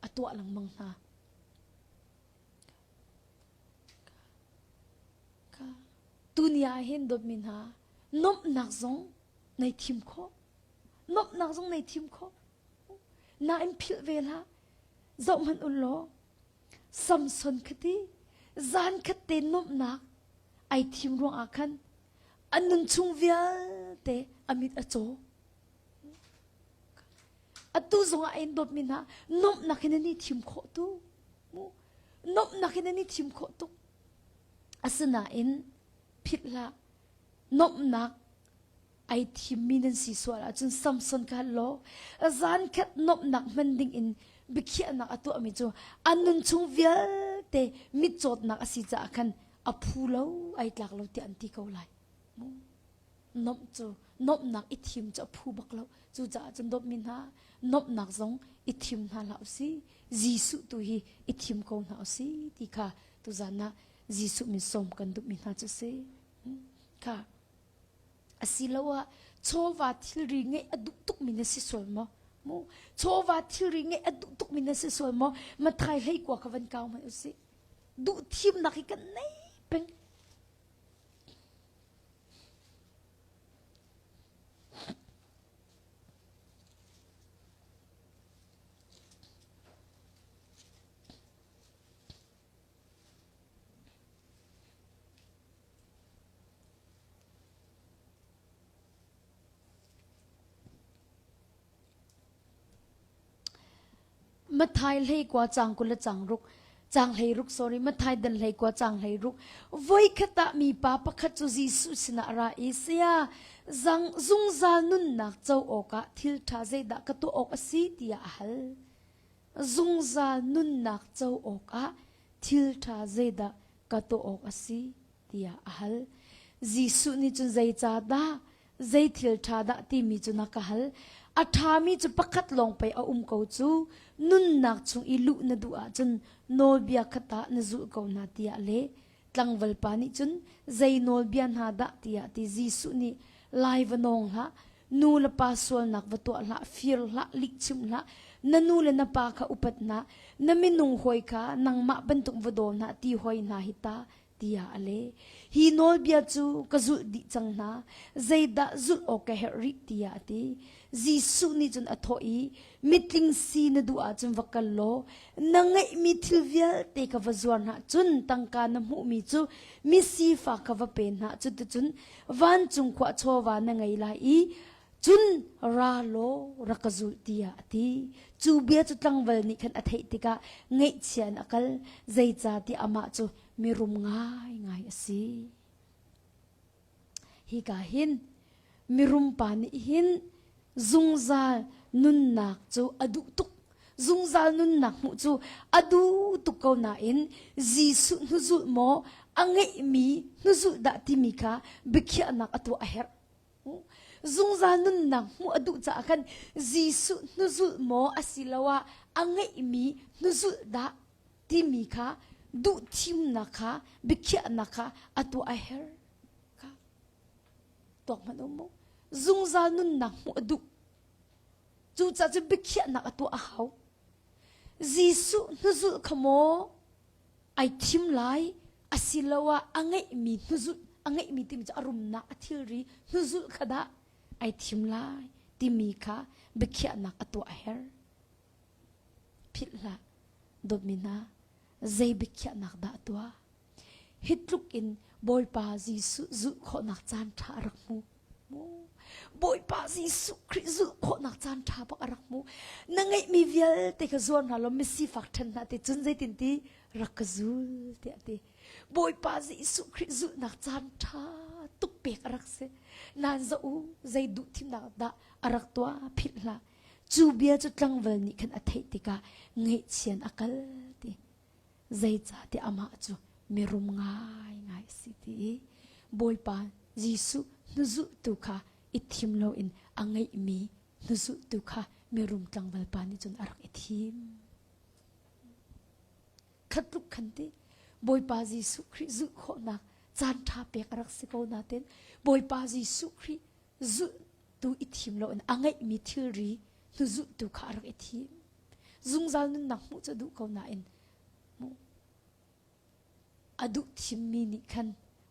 Speaker 1: a tuah lengmang hna. Tuni ah hin dawtmi hna nuamhnak zong nei thim khawh. Nuamhnak zong nei thim khawh. Nain philh ve hlah. Zoh hmanh u law Samson khati zan khat te nuamhnak ai thim ruangah khan a nun chung vialte a mit a caw. Atu zongah ein dawtmi hna nuamhnak hin an i thim khawh tu. Nuamhnak hin an i thim khawh tuk. Asinain philh hlah. Nuamhnak ai thimmi nan si sual ahcun Samson kha law zan khat nuamhnak hman ding in biakhiahnak a tuahmi cu a nun chung vialte mitcawtnak a si caah khan a phu lo ai tlak lo tiah an ti ko lai. Nomh cu nomhnak i thim cu a phu bak lo. Cucaah cun dawtmi hna nomhnak zong i thim hna hlah usih. Jesuh tu hi i thim ko hna usih ti kha tuzan ah Jesuh min sawm kan duhmi hna cu si. Kha asiloah chawva thilri ngeih a duh tukmi na si sual maw? Mu chawva thilri ngeih a duh tukmi na si sual maw? Mathai hlei kua kha van kau hmanh usih. Duh thimnak hi kan nei peng. Mathai hlei kua cang 20 le cang ruk cang hlei ruk sorry Mathai dan hlei kua cang hlei ruk voikhat ah mipa pakhat cu Jesuh sinah a ra i saya zang zungzal nunnak co awkah thil ṭha zeidah ka tuah awk a si tiah a hal zungzal nunnak co awkah thil ṭha zeidah ka tuah awk a si tiah a hal. Jesuh nih cun zeicahdah zei thil ṭha dah timi cu na ka hal. A ṭhami cu pakhat lawng pei a um ko cu. Nunnak chung i luh na duh ahcun nawlbia kha tah na zulh ko hna tiah a leh. Tlangval pa nih cun zei nawlbia hna dah tiah ti Jesuh nih lai va nawng hlah, nu le pa sualnak va tuah hlah, fir hlah, lihchim hlah, na nu le na pa kha upat hna, na minung hawi kha nangmah bantuk va daw hna ti hoi hna hi ta tiah a leh. Hi nawlbia cu ka zulh dih cang hna, zeidah zulh awk ka herh rih tiah a ti. Jesuh nih cun a thawh i mitling si na duh ahcun va kal law na ngeihmi thil vialte kha va zuar hna cun tangka na hmuhmi cu misifak kha va pe hna cuticun vancung khua chawva na ngei lai i cun ra law rak ka zul tiah a ti. Cu bia cu tlangval nih khan a theih tikah ngaihchia in a kal zeicahtiah amah cu mirum ngaingai a si. Hika hin mirum pa nih hin zungzal nunnak cu a duh tuk. Zungzal nunnak hmuh cu a duh tuk ko nain Jesuh hnuzulh maw a ngeihmi hnuzulh dah timi kha biakhiahnak a tuah a herh. Zungzal nunnak hmuh a duh caah khan Jesuh hnuzulh maw asiloah a ngeihmi hnuzulh dah timi kha duh thimnak kha biakhiahnak kha a tuah a herh kha tuak hmanh um mu zungzal nunnak hmuh a duh cucaah cu biakhiahnak a tuah a hau Jesuh hnuzulh kha maw ai thim lai asiloah a ngeihmi hnuzulh a ngeihmi timi cu a rumnak a thilri hnuzulh kha dah ai thim lai timi kha biakhiahnak a tuah a herh Philh hlah, dawtmi hna, zei biakhiahnak dah a tuah? Hi tluk in Bawipa Jesuh zulh khawhnak caan ṭha a rak hmu. Bawipa Jesuh Khrih zulh khawhnak caan ṭha bak a rak hmu. Na ngeihmi vialte kha zuar hna law misifak ṭhen hna ti cun zeitin ti rak ka zul tiah a ti. Bawipa Jesuh Khrih zulhnak caan ṭha tuk pek a rak si. Nan zoh u, zei duh thimnak dah a rak tuah philh hlah. Cu bia cu tlangval nih khan a theih tikah ngaihchian a kal ti. Zeicahtiah amah cu mirum ngaingai a si ti i Bawipa Jesuh hnuzulhtu kha i thim loin a ngeihmi hnuzulhtu kha mirum tlangval pa nih cun a rak i thim. Khat tluk khan ti Bawipa Jesuh Khrih zulh khawhnak caan ṭha pek a rak si ko nain Bawipa Jesuh Khrih zulhtu i thim loin a ngeihmi thilri hnuzulhtu kha a rak i thim. Zungzal nunnak hmuh cu a duh ko nain a duh thimmi nih khan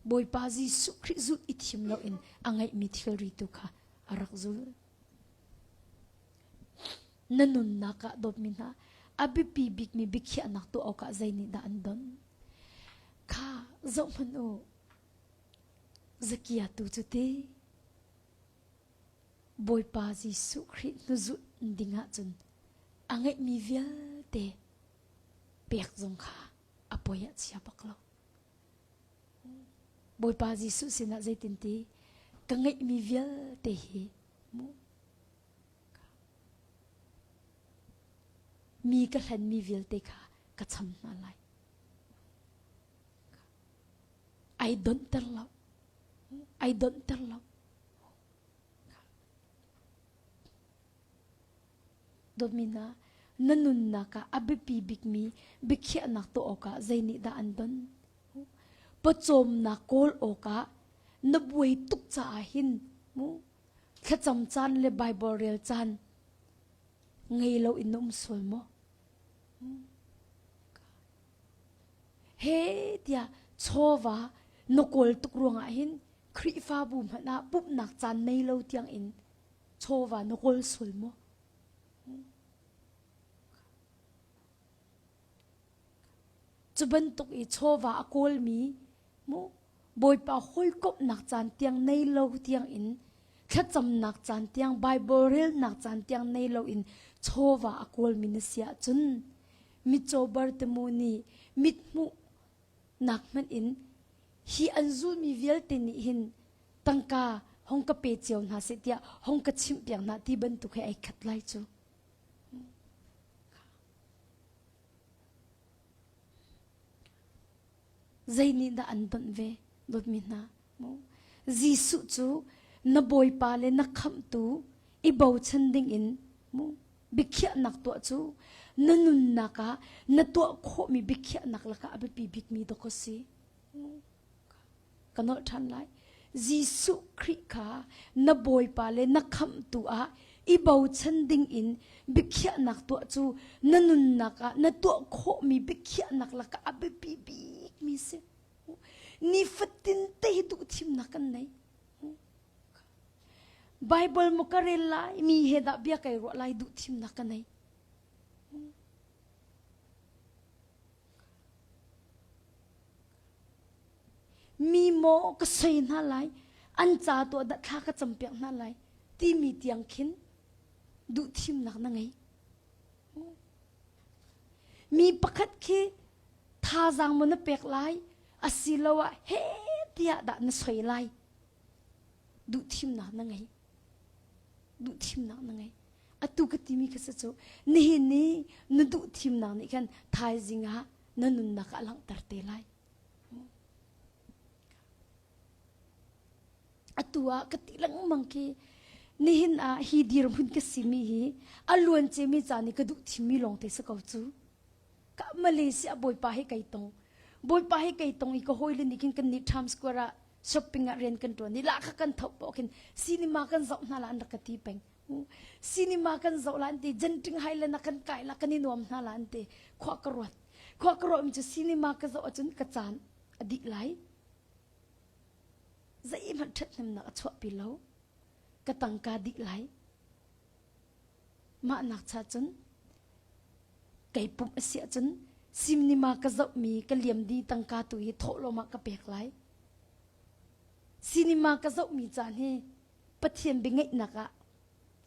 Speaker 1: Bawipa Jesuh Khrih zulh i thim loin a ngeihmi thilri tu kha a rak zul. Na nunnak ah dawtmi hna a biapi bikmi biakhiahnak tuah awkah zei nih dah an don? Kha zohhmanh u. Zakia tu cu ti Bawipa Jesuh Khrih hnuzulh ding ahcun a ngeihmi vialte pek zong kha a poi ah chia bak lo. Bawipa Jesuh sinah zeitin ti ka ngeihmi vialte hi mu mi ka hlenmi vialte kha ka cham hna lai. Ai donhter lo. Ai donhter lo. Dawtmi hna, na nunnak ah a biapi bikmi biakhiahnak tuah awkah zeinihdah an don? Pawcawmnak kawl awkah na buai tuk caah hin mu thlacam caan le Baibal rel caan ngei lo in na um sual maw? He tiah chawva na kawl tuk ruangah hin Khrihfabu hmanh ah pumhnak caan nei lo tiang in chawva na kawl sual maw? Cu bantuk i chawva a kawlmi mu Bawipa hawikomhnak caan tiang nei lo tiang in thlacamnak caan tiang Bible relnak caan tiang nei lo in chawva a kawlmi na si ahcun mitcaw Bartimu nih mithmuh nak hmanh in hi an zulmi vialte nih hin tangka hong ka pe cio hna seh tiah hong ka chimh piak hna ti bantuk he ai khat lai cu. Zei nih dah an donh ve dawtmi hna mu Jesuh cu na Bawipa le na khamhtu i bochan ding in mu biakhiahnak tuah cu na nunnak ah na tuah khawhmi biakhiahnak lakah a biapi bikmi dawk a si. Ka nolh ṭhan lai. Jesuh Khrih kha na Bawipa le na khamhtu ah i bochan ding in biakhiahnak tuah cu na nunnak ah na tuah khawhmi biakhiahnak lakah a biapi bikmi si. Nifatin te hi duh thimnak kan nei. Bible maw ka rel lai, mi he dah bia kai ruah lai duh thimnak ka nei. Mi maw ka soi hna lai, an ca tuah dah thla ka campiak hna lai timi tiang khin duh thimnak na ngei. Mi pakhat khi thazaang maw na pek lai asiloah he tiah dah na soi lai duh thimnak na ngei. Duh thimnak na ngei. Atu ka timi kha si cu nihin ni na duh thimnak nih khan thaizing ah na nunnak ah a langhter te lai. Atu ah ka ti lengmang khi nihin ah hi dirhmun ka simi hi a luan cemi caan i ka duh thimmi lawngte si ko cu. Ka Malaysia bawipa hi kai tong. Bawipa hi kai tong i ka hawile nih khin kan nih Times Square ah shopping ah rian kan ṭuan i lahkhah kan thoh poh khin cinema kan zoh hna la an rak ka ti peng. Cinema kan zoh la an ti, Genting Highland ah kan kai la kan i nuam hna la an ti. Khua ka ruat. Khua ka ruah mi cu cinema ka zoh ahcun ka caan a dih lai. Zeihmanh ṭhathnemnak a chuahpi lo. Ka tangka dih lai. Mah nak cha cun kei pumh a si ahcun cinema ka zohmi ka liam di tangka tu hi thawhlawm ah ka pek lai. Cinema ka zohmi caan hi Pathian biangeihnak ah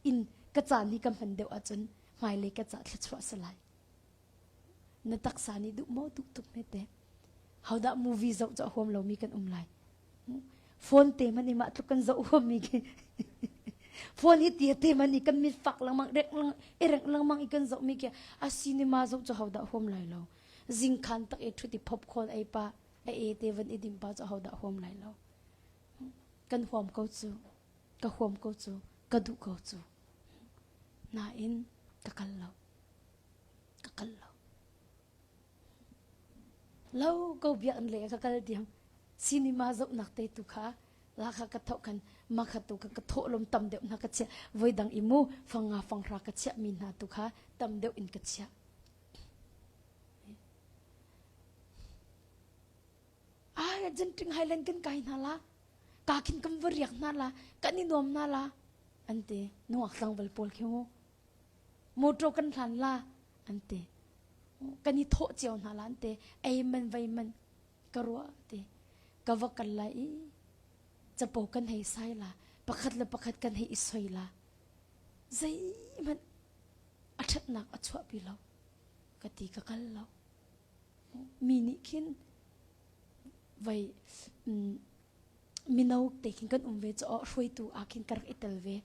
Speaker 1: in ka caan hi ka hman deuh ahcun hmailei ka ca thluachuah si lai. Na taksa nih duh maw duh tuk hme te. Hodah movie zoh cu a huam lomi kan um lai. Phone te hmanh i mah tluk kan zoh huammi khi phone hi tia te hmanh i kan mit fak lengmang reng lengmang i reng lengmang i kan zohmi khi a cinema zoh cu hodah huam lai lo. Zingkhan tak i ṭhut i popcorn ei pa a e te van i dim pa cu hodah huam lai lo. Kan huam ko cu. Ka huam ko cu. Ka duh ko cu. Nain ka kal lo. Ka kal lo. Lo ko biakinn lei ah ka kal diam. Cinema zohnak te tu kha la kha ka thoh khan ma kha tu kha ka thawhlawm tam deuh hna ka chiah. Voi dang i mu fanga fanghra ka chiah mi hna tu kha tam deuh in ka chiah. Ai Genting Highland kan kai hna la. Ka khin kan va riak hna la. Kan i nuam hna la. An ti. Nungak tlangval pawl khi mu. Motor kan hlan la an ti. Kan i thawh cio hna la an ti. Ei man vei man ka ruah ti. Ka va kal lai i capo kan hei sai la. Pakhat le pakhat kan hei i soi la. Zeihmanh a ṭhatnak a chuahpi lo. Ka ti ka kal lo. Mi nih khin vei mino te khin kan um ve caw hruaitu ah khin ka rak i tel ve.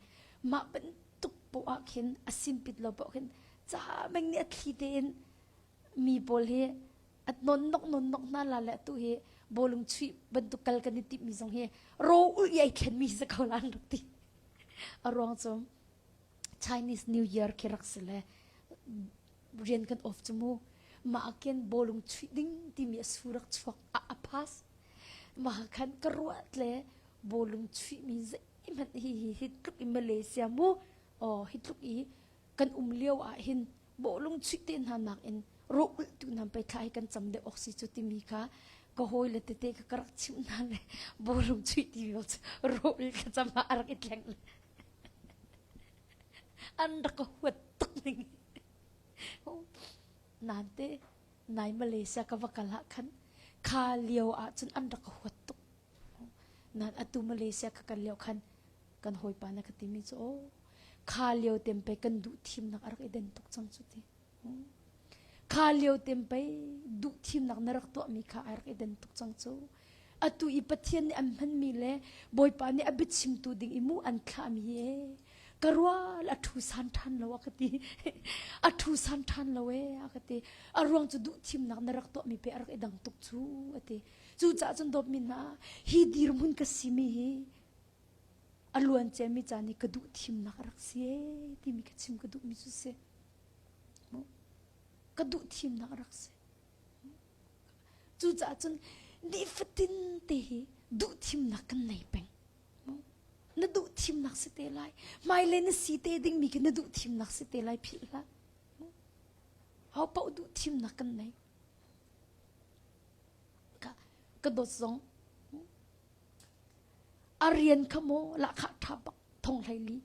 Speaker 1: Mah bantuk poah ah khin a simpit lo poah khin ca meng nih a thli tein mi pawl hi at non nok non nok hna la le atu hi bawlung chuih bantuk kal kan i timh mi zong hi ro ul i ai thlen mi si ko la an rak ti. A ruang cu Chinese New Year khi rak si le rian kan off cu mu mah khin bawlung chuih ding timi a su rak chuak a a pass mah khan ka ruat le bawlung chuih mi zeihmanh hi hi hi tluk i Malaysia mu oh hi tluk i kan um lio ah hin bawlung chuih te hna nak in ro ulh tu hna pei thla hi kan cam deuh awk si cu timi kha ka hawi le tete ka ka rak chimh hna le bawlung chuih timi ro ulh thlacam ah a rak i tleng le an rak ka huat tuk ning nan te nai Malaysia ka va kal ah khan kha lio ah cun an rak ka huat tuk nan atu Malaysia ka kal lio khan kan hawipa na ka timi cu o kha lio tempe kan duh thimnak a rak i den tuk cang cu ti Kha lio tem pei duh thimnak na rak tuahmi kha ai rak i den tuk cang cu. Atu i Pathian nih an hmanmi le Bawipa nih a biachimtu ding i mu an thlahmi hi ee ka rual a ṭhu san ṭhan lo a ka ti. A ṭhu san ṭhan lo ee a ka ti. A ruang cu duh thimnak na rak tuahmi pe a rak i dang tuk cu a ti. Cucaah cun dawtmi hna hi dirhmun ka simi hi a luan ciami caan i ka duh thimnak a rak si ee timi ka chim ka duhmi cu si. Ka duh thimnak a rak si. Cucaah cun nifatin te hi duh thimnak kan nei peng. Na duh thimnak si te lai. Hmailei na si te dingmi khi na duh thimnak si te lai philh hlah. Ho paoh duh thimnak kan nei. Ka, ka dawt zong a rian kha maw lahkhah ṭha bak. Thong hlei li.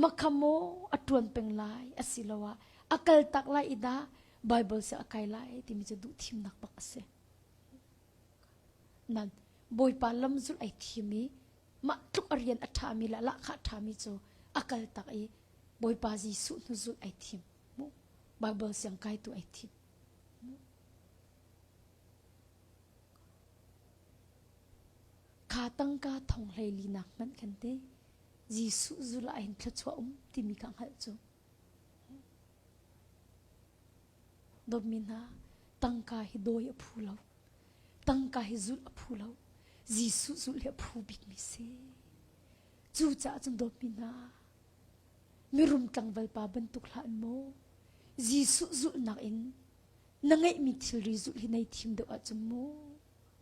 Speaker 1: Makha maw a ṭuan peng lai asiloah a kal tak lai i dah Bible si a kai lai timi cu duh thimnak bak a si. Nan Bawipa lam zulh ai thim i mah tluk a rian a ṭhami le lahkhah a ṭhami cu a kal tak i Bawipa Jesuh hnu zulh ai thim. Bible siang kai tu ai thim. Kha tangka thong hlei li nak hmanh khan te Jesuh zulh ah hin thluachuah um timi kha hngalh cu. Dawtmi hna, tangka hi dawi a phu lo. Tangka hi zulh a phu lo. Jesuh zulh hi a phu bikmi si. Cucaah cun dawtmi hna, mirum tlangval pa bantuk hlah in maw Jesuh zulhnak in na ngeihmi thilri zulh hi nei thim deuh ahcun maw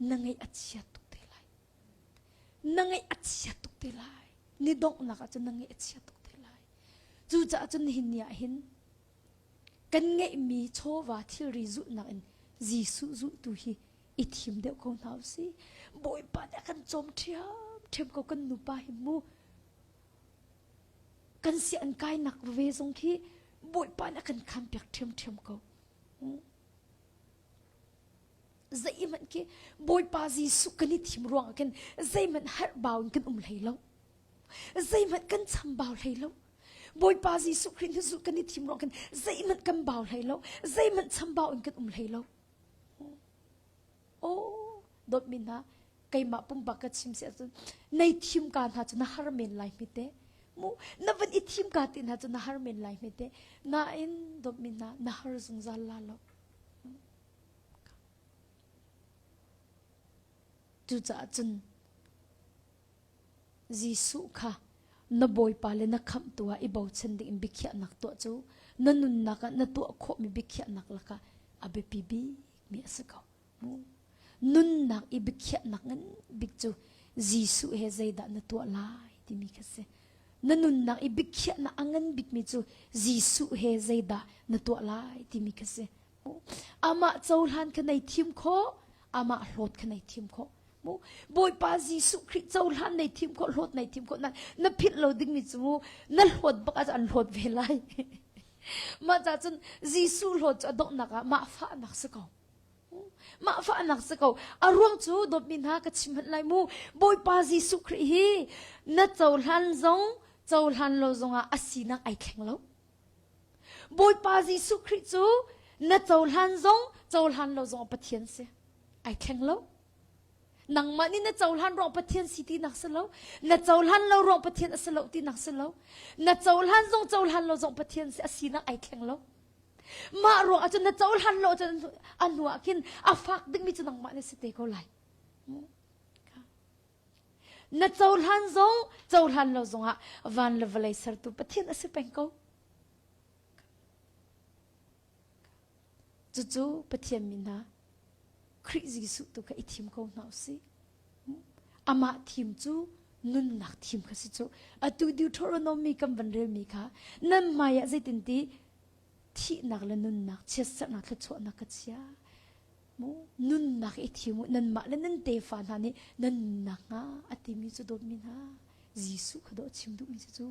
Speaker 1: na ngeih a chia tuk te lai. Na ngeih a chia tuk te lai. Ni donghnak ahcun na ngeih a chia tuk te lai. Cucaah cun nihin ni ah hin kan ngeihmi chawva thilri zulhnak in Jesuh zulhtu hi i thim deuh ko hna usih. Bawipa nih a kan cawm ṭhiamṭhiam ko kan nupa hi mu. Kan si an kainak ve zong khi Bawipa nih a kan khanpiak ṭhiamṭhiam ko. Zeihmanh khi Bawipa Jesuh kan i thim ruangah khin zeihmanh harh bau in kan um hlei lo. Zeihmanh kan chambau hlei lo. Bawipa Jesuh Khrih hnu zulh kan i thim ruang khin zeihmanh kan bau hlei lo. Zeihmanh chambau in kan um hlei lo. Oh, dawtmi hna, keimah pumpak ka chim si ahcun nei thim ka hna cu na har men lai hme te. Mu na van i thim ka ti hna cu na har men lai hme te. Nain dawtmi hna, na har zungzal la lo. Cucaah cun Jesuh kha na Bawipa le na Khamhtu ah i bochan dingin biakhiahnak tuah cu na nunnak ah na tuah khawhmi biakhiahnak lakah a biapi bikmi a si ko. Nunnak i biakhiahnak ngan bik cu Jesuh he zeidah na tuah lai timi kha si. Na nunnak i biakhiahnak a ngan bikmi cu Jesuh he zeidah na tuah lai timi kha si. Amah cohlan kha nei thim khawh, amah hlawt kha nei thim khawh. Mu Bawipa Jesuh Khrih cohlan nei thim khawh, hlawt nei thim khawh. Na, na philh lo dingmi cu mu na hlawt bak ahcun an hlawt ve lai. Mah ca cun Jesuh hlawt cu a donghnak ah mah fahnak si ko. Mah fahnak si ko. A ruang cu dawtmi hna ka chim hmanh lai mu. Bawipa Jesuh Khrih hi na cohlan zong cohlan lo zongah a sinak ai thleng lo. Bawipa Jesuh Khrih cu na cohlan zong cohlan lo zong Pathian si. Ai thleng lo. Nangmah nih na cohlan ruang Pathian si tinak si lo. Na cohlan lo ruang Pathian a si lo tinak si lo. Na cohlan zong cohlan lo zong Pathian si a sinak ai thleng lo. Mah ruang ahcun na cohlan lo ahcun a hnu ah khin a fak dingmi cu nangmah nih si te ko lai. Na cohlan zong cohlan lo zongah van le vawlei sertu Pathian a si peng ko. Cucu Pathian mi hna Khrih Jesuh tu kha i thim ko hna usih. Amah thim cu nunnak thim kha si cu. Atu Deuteronomy kan van relmi kha nan hmai ah zeitin ti thihnak le nunnak chiatserhnak thluachuahnak ka chia. Mu nunnak i thim u nanmah le nan tefa hna nih nan nunnak hnga a timi cu dawtmi hna Jesuh kha dawh chim duhmi si cu.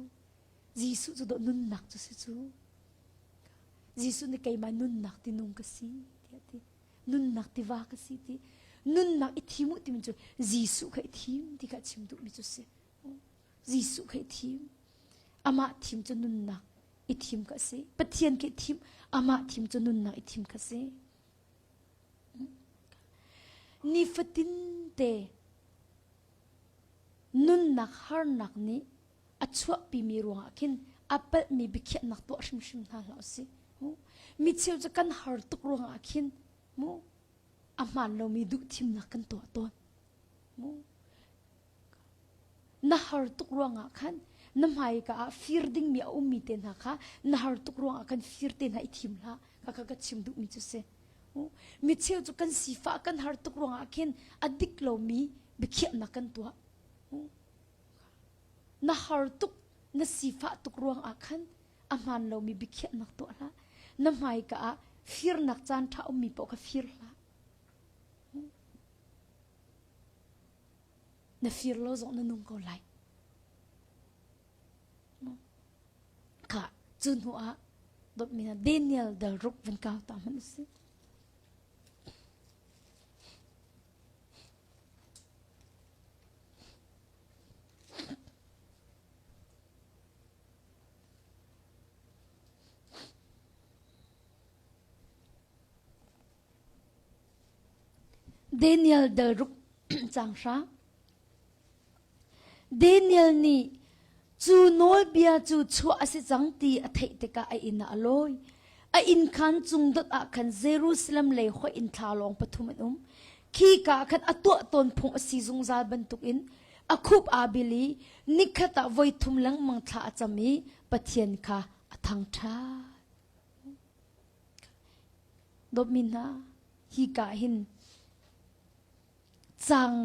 Speaker 1: Jesuh cu dawh nunnak cu si cu. Jesuh nih keimah nunnak tinung ka si tiah ti. Nunnak tiva ka si ti. Nunnak i thim u timi cu Jesuh kha i thim ti kha chim duhmi cu si. Jesuh kha i thim. Amah thim cu nunnak i thim ka si. Pathian khi thim, amah thim cu nunnak i thim ka si. Nifatin te nunnak harnak nih a chuahpimi ruangah khin a palhmi biakhiahnak tuah hrimhrim hna hlah usih. Mi cheu cu kan har tuk ruangah khin mu a hmaan lomi duhthimnak kan tuah tawn. Mu na har tuk ruangah khan na hmaika ah fir dingmi a ummi te hna kha na har tuk ruangah khan fir te hna i thim hlah kha kha ka chim duhmi cu si. Mi cheu cu kan sifah kan har tuk ruangah khin a dik lomi biakhiahnak kan tuah. Na har tuk, na sifah tuk ruangah khan a hmaan lomi biakhiahnak tuah hlah. Na hmaika ah firnak caan ṭha ummi paoh kha fir hlah. Na fir lo zong na nung ko lai. Kha cu hnu ah dawtmi hna Daniel dal ruk van kau ta hmanh usih. Daniel dal ruk cang hra. Daniel nih cu nawlbia cu chuah a si cang ti a theih tikah a inn ah a lawi. A inn khaan cung dot ah khan Jerusalem lei hoih in thlalawng pathum an um. Khika ah khan a tuah tawn phung a si zungzal bantukin a khup aa bil i nikhat ah voi thum lengmang thla a cam i Pathian kha a thangṭhat. Dawtmi hna, hika hin cang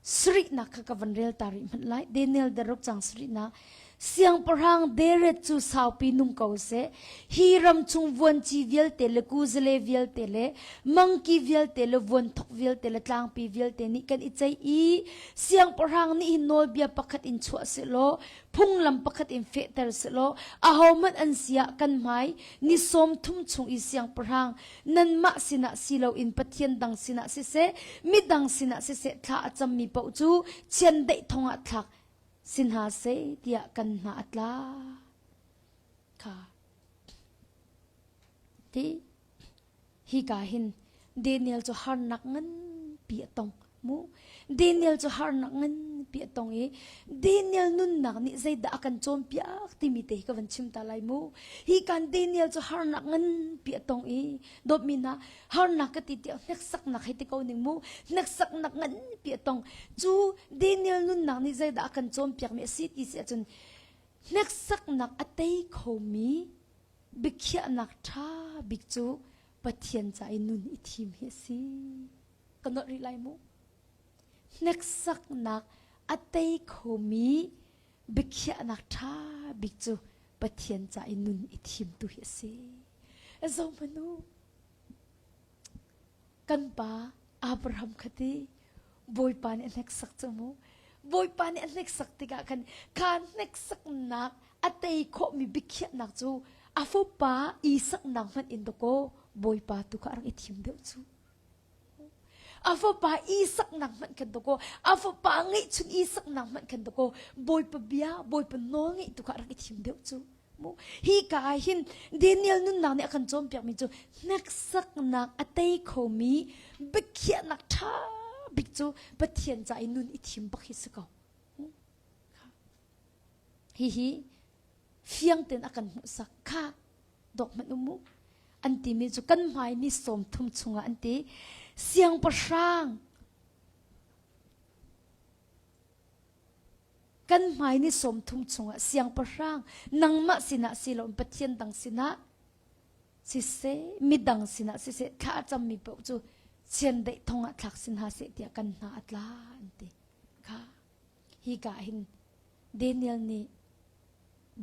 Speaker 1: sarihnak kha ka van rel ta rih hmanh lai. Daniel daruk cang sarihnak. Siangpahrang Deret cu saupi nung ko seh. Hi ram chung vuanci vialte le kuzale vialte le mangki vialte le vuanthok vialte le tlangpi vialte nih kan i ceih i siangpahrang nih hin nawlbia pakhat in chuah sehlaw phunglam pakhat in fehter sehlaw ahohmanh an si ah kan hmai ni sawm thum chung i siangpahrang nanmah sinah si loin Pathian dang sinah siseh, midang sinah siseh thla a cammi paoh cu chiandeih thong ah thlak si hna seh tiah kan hna a tla. Kha. Ti hika hin Daniel cu harnak nganpi a tong. Mu Daniel cu harnak nganpi a tong i Daniel nunnak nih zeidah a kan cawnpiak timi te hi ka van chim ta lai mu. Hi kan Daniel cu harnak nganpi a tong i dawtmi hna harnak ka ti tiah hneksaknak hei ti ko ning mu hneksaknak nganpi a tong. Cu Daniel nunnak nih zeidah a kan cawnpiakmi a si ti si ahcun hneksaknak a tei khomi biakhiahnak ṭha bik cu Pathian ca i nun i thim hi a si. Ka nolh rih lai mu. Hneksaknak a tei khomi biakhiahnak ṭha bik cu Pathian ca i nun i thim tu hi a si. Zohmanh u. Kan pa Abraham kha ti Bawipa nih a hneksak cu mu. Bawipa nih a hneksak tikah khan kha hneksaknak a tei khawhmi biakhiahnak cu a fapa Isak nak hmanh in dakaw Bawipa tu kha a rak i thim deuh cu. A fapa Isak nak hmanh khan dakaw a fapa ngeihchun Isak nak hmanh khan dakaw Bawipa bia Bawipa nawl ngeih tu kha a rak i thim deuh cu. Mu hi ka ah hin Daniel nunnak nih a kan cawnpiakmi cu hneksaknak a tei khomi biakhiahnak ṭha bik cu Pathian ca i nun i thim bak hi si ko. Hihi fiang tein a kan hmuhsak kha dawk hmanh um u. An timi cu kan hmai ni sawm thum chungah an ti. Siangpahrang kan hmai ni sawm thum chungah siangpahrang nangmah sinah si loin Pathian dang sinah siseh midang sinah siseh thla a cammi paoh cu chiandeih thong ah thlak sin hna seh tiah kan hna a tla an ti kha hi ka hin Daniel nih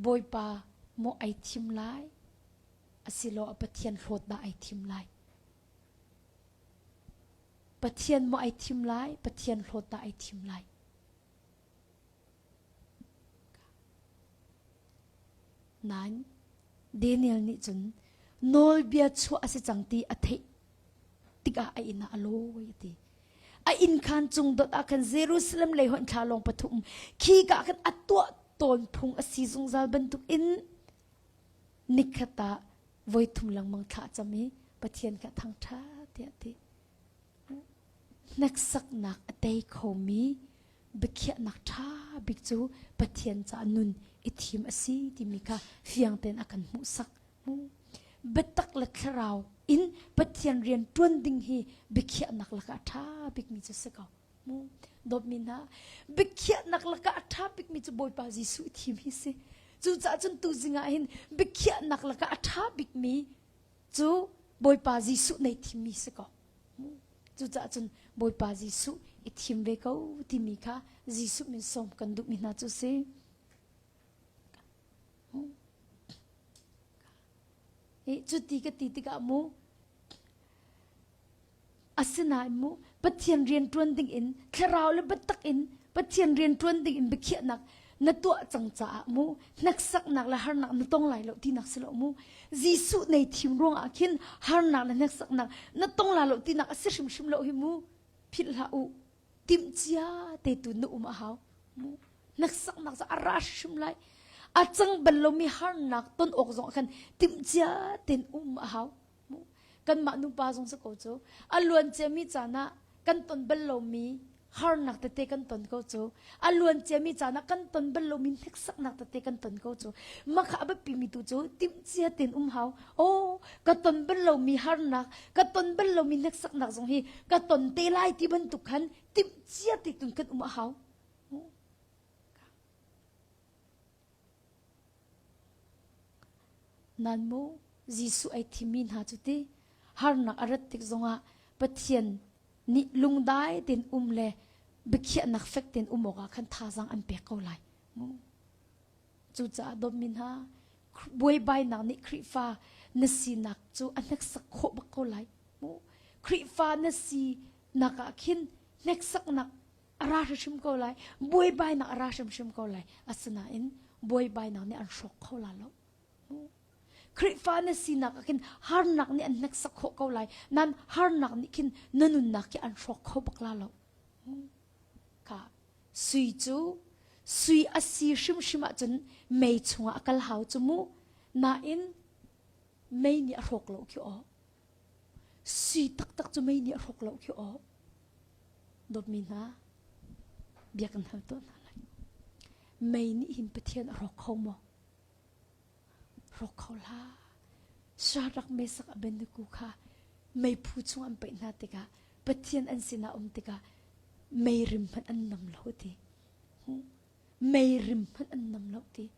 Speaker 1: Bawipa maw ai thim lai asilo a Pathian hlawt dah ai thim lai Pathian maw ai thim lai Pathian hlawt dah ai thim lai Nain Daniel nih cun nawlbia chuah a si cang ti a theih tikah a inn ah a lawi a ti. A inn khaan cung dot ah khan Jerusalem lei hoih thla lawng pathum khi ka khan a tuah tawn phung a si zungzal bantuk in nikhat ah voi thum lengmang thla cam i Pathian kha thangṭhat tiah a ti. Hneksaknak a tei khomi biakhiahnak ṭha bik cu Pathian caah nun i thim a si timi kha fiang tein a kan hmuhsak. Biatak le thlarau in Pathian rian ṭuan ding hi biakhiahnak lakah a ṭha bikmi cu si ko. Dawtmi hna, biakhiahnak lakah a ṭha bikmi cu Bawipa Jesuh i thim hi si. Cucaah cun tuzing ah hin biakhiahnak lakah a ṭha bikmi cu Bawipa Jesuh nei thimmi si ko. Cucaah cun Bawipa Jesuh i thim ve ko timi kha Jesuh min sawm kan duhmi hna cu si. Cuti ka ti tikah mu asinain mu Pathian rian ṭuan ding in thlarau le biatak in Pathian rian ṭuan ding in biakhiahnak Na tuah cang caah mu hneksaknak le harnak na tong lai lo tinak si lo mu. Jesuh nei thim ruangah khin harnak le hneksaknak na tong la lo tinak a si hrimhrim lo hi mu. Philh hlah u. Timhcia te tu na um a hau. Mu. Hneksaknak cu a ra hrim lai. A cang bal lomi harnak ton awk zong ah khan timhcia tein um a hau. Kanmah nupa zong si ko cu. A luan ciami caan ah kan ton bal lomi harnak tete kan ton ko cu. A luan ciami caan ah kan ton bal lomi hneksaknak tete kan ton ko cu. Mah kha a biapimi tu cu timhcia tein um hau. Aw, ka ton bal lomi harnak, ka ton bal lomi hneksaknak zong hi ka ton te lai ti bantuk khan timhcia te tun kan um a hau. Nan maw Jesuh ai thimmi hna cu ti harnak a rat tik zongah Pathian nih lungdai tein um le biakhiahnak fek tein um awkah khan thazaang an pek ko lai. Cucaah dawtmi hna, buaibainak nih Khrihfa na sinak cu a hneksak khawh bak ko lai. Khrihfa na sinak ah khin hneksaknak a ra hrimhrim ko lai buaibainak a ra hrimhrim ko lai asinain buaibainak nih an hrawk kho la lo Khrihfa na sinak ah khin harnak nih an hneksak khawh ko lai nan harnak nih khin na nunnak khi an hrawk kho bak la lo ka sui cu sui a si hrimhrim ahcun mei chungah a kal hau cu mu nain mei nih a hrawk lo khi aw sui taktak cu mei nih a hrawk lo khi aw Dawtmi hna, bia kan hal tuah hna lai. Mei nih hin Pathian a rawk kho maw? Rawk kho hlah. Shadrach, Meshach, Abednego kha meiphu chung an paih hna tikah Pathian an sinah um tikah mei rim hmanh an nam lo ti. Mei rim hmanh an nam lo ti.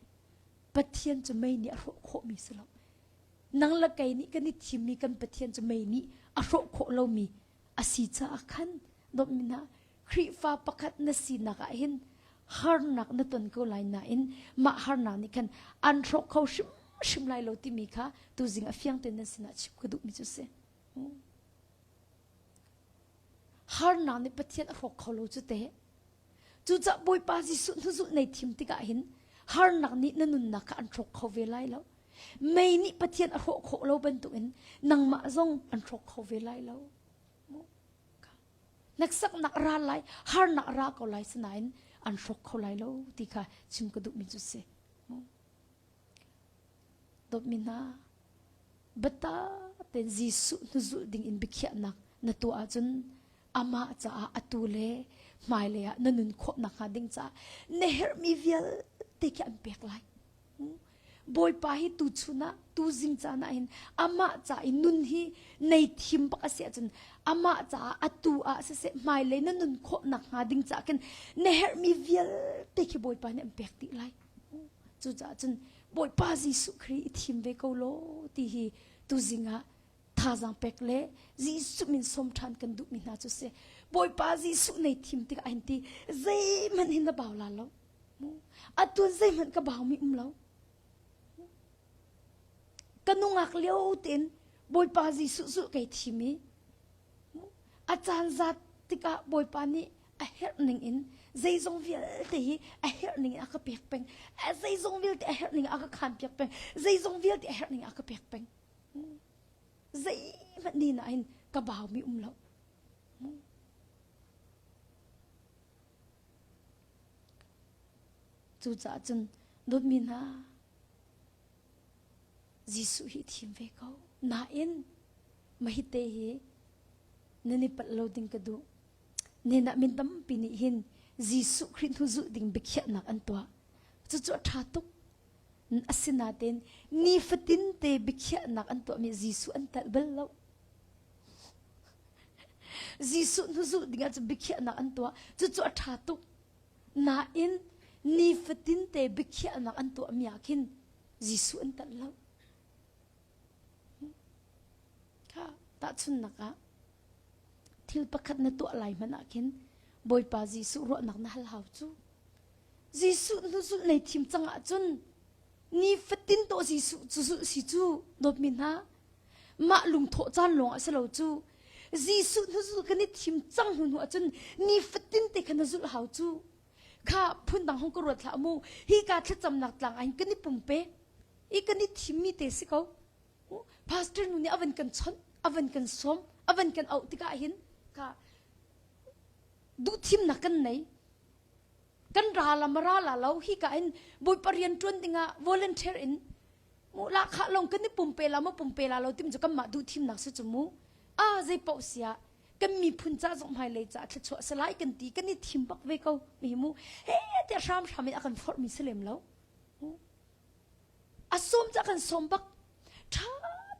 Speaker 1: Pathian cu mei nih a hrawh khawhmi si lo. Nang le kei nih kan i thimmi kan Pathian cu mei nih a hrawh khawh lomi a si caah khan dawtmi hna Khrihfa pakhat na sinak ah hin harnak na ton ko lai nain mah harnak nih khan an hrawk kho hrimhrim lai lo timi kha tuzing a fiang tein nan sinah chim ka duhmi cu si. Harnak nih Pathian a hrawk kho lo cu teh. Cucaah Bawipa Jesuh hnuzulh nei thim tikah hin harnak nih na nunnak kha an hrawk kho ve lai lo. Mei nih Pathian a hrawh khawh lo bantukin nangmah zong an hrawk kho ve lai lo. Hneksaknak ra lai, harnak ra ko lai sinain an hrawk kho lai lo ti kha chim ka duhmi cu si. Dawtmi hna, biatak tein Jesuh hnuzulh ding in biakhiahnak na tuah ahcun amah caah atu le hmailei ah na nun khawh nakhnga ding caah na herhmi vialte khi an pek lai. Bawipa hi tuchun ah tuzing caan ah hin amah ca i nun hi nei thim bak a si ahcun amah caah atu ah siseh hmailei na nun khawh nakhnga ding caah khin na herhmi vialte khi Bawipa nih an pek dih lai. Cucaah cun Bawipa Jesuh Khrih i thim ve ko law ti hi tuzing ah thazaang pek le Jesuh min sawm ṭhan kan duhmi hna cu si. Bawipa Jesuh nei thim tikah hin ti zeihmanh hin na bau la lo. Atu zeihmanh ka baumi um lo. Ka nungak lio tein Bawipa Jesuh zulh kai thim i a caan zat tikah Bawipa nih a herh ning in zeizong vialte hi a herh ning in a ka pek peng. Zeizong vialte a herh ning in a ka khaan piak peng. Zeizong vialte a herh ning in a ka pek peng. Zeihmanh ni na hin ka baumi um lo. Cucaah cun dawtmi hna Jesuh hi thim ve ko. Nain mahite hi nan i palh lo ding ka duh. Nenah min tampi nih hin Jesuh Khrih hnu zulh ding biakhiahnak an tuah. Cucu a ṭha tuk. Asinain nifatin te biakhiahnak an tuahmi Jesuh an telh bal lo. Jesuh hnuzulh ding ahcun biakhiahnak an tuah. Cucu a ṭha tuk. Nain nifatin te biakhiahnak an tuahmi ah khin Jesuh an telh lo. Kha tahchunhnak ah thil pakhat na tuah lai hmanh ah khin Bawipa Jesuh ruahnak na hal hau cu. Jesuh hnuzulh nei thim cang ahcun nifatin to Jesuh cu zulh si cu dawtmi hna mah lungthawh caan lawng a si lo cu Jesuh hnuzul kan i thim cang hnu hnu ahcun nifatin te kha na zulh hau cu. Kha phundang hong ka ruat hlah mu. Hi ka thlacamnak tlang ah hin kan i pumpe. I kan i thimmi te si ko. Pastor nu nih a van kan chawnh, a van kan sawm, a van kan auh tikah hin ka duhthimnak kan nei. Kan ra la ma ra la lo hi ka in Bawipa rian ṭuan dingah volunteer in mu lahkhah lawng kan i pumpe la ma pumpe la lo tim cu kanmah duhthimnak si cu mu. A zei paoh siah kan miphun ca zong hmailei ca thluachuah si lai kan ti kan i thim bak ve ko mi mu he tiah hramhram in a kan forhmi si lem lo. A sawm cu a kan sawm bak. Ṭha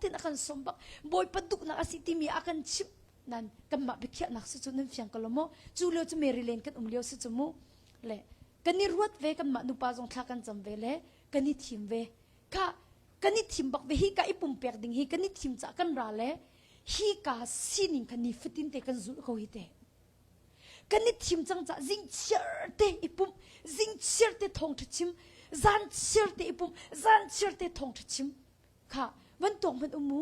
Speaker 1: tein a kan sawm bak. Bawipa duhnak a si timi a kan chimh. Nan kanmah biakhiahnak si cu nan fiang ko lo maw? Cu lio cu Mary Lane kan um lio si cu mu. Le kan i ruat ve kanmah nupa zong thla kan cam ve le kan i thim ve. Kha kan i thim bak ve hi ka i pumpek ding hi kan i thim cah kan ra le hi ka sining kha nifatin te kan zulh ko hi te. Kan i thim cang cah zingchiar te i pumh, zingchiar te thawngṭha chim, zanchiar te i pumh, zanchiar te thawngṭha chim. Kha van tuak hmanh um mu.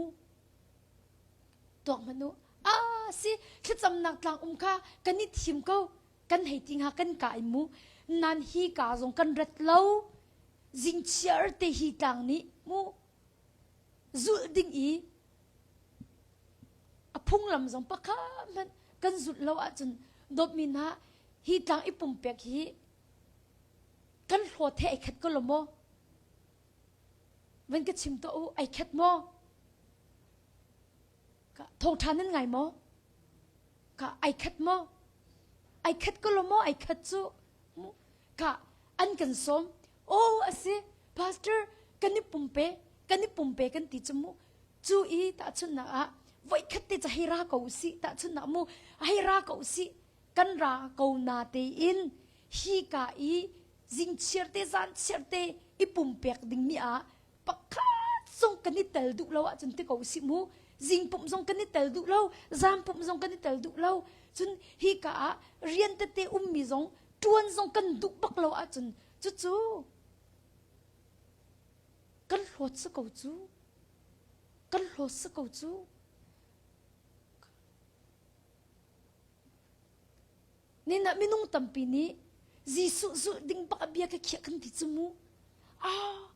Speaker 1: Tuak hmanh u. Ah si, thlacamnak tlang um kha kan i thim ko. Kan hei ti hnga kan ka i mu. Nan hi ka zong kan rat lo. Zingchiar te hi tlang nih mu zulh ding i A phunglam zong pakhat hmanh kan zulh lo ahcun dawtmi hna hi tlang i pumpek hi kan hlawt he ai khat ko lo maw? Van ka chim tuah u, ai khat maw? Thawngṭha nan ngai maw? Ka ai khat maw? Ai khat ko lo maw? Ai khat cu. Ka an kan sawm. Oh, a si, pastor kan i pumpe, kan i pumpe kan ti cu mu. Cu i tahchunhnak ah voikhat te ca hei ra ko usih tahchunhnak mu hei ra ko usih kan ra ko na tein hi ka i zingchiar te zanchiar te i pumpek dingmi ah pakhat zong kan i tel duh lo ahcun ti ko usih mu zing pumh zong kan i tel duh lo zan pumh zong kan i tel duh lo cun hi ka ah rian tete ummi zong ṭuan zong kan duh bak lo ahcun cucu kan hlawt si ko cu kan hlawt si ko cu Nin ah minung tampi nih Jesuh zulh ding bak a bia ka khiah kan ti cu mu. Ah,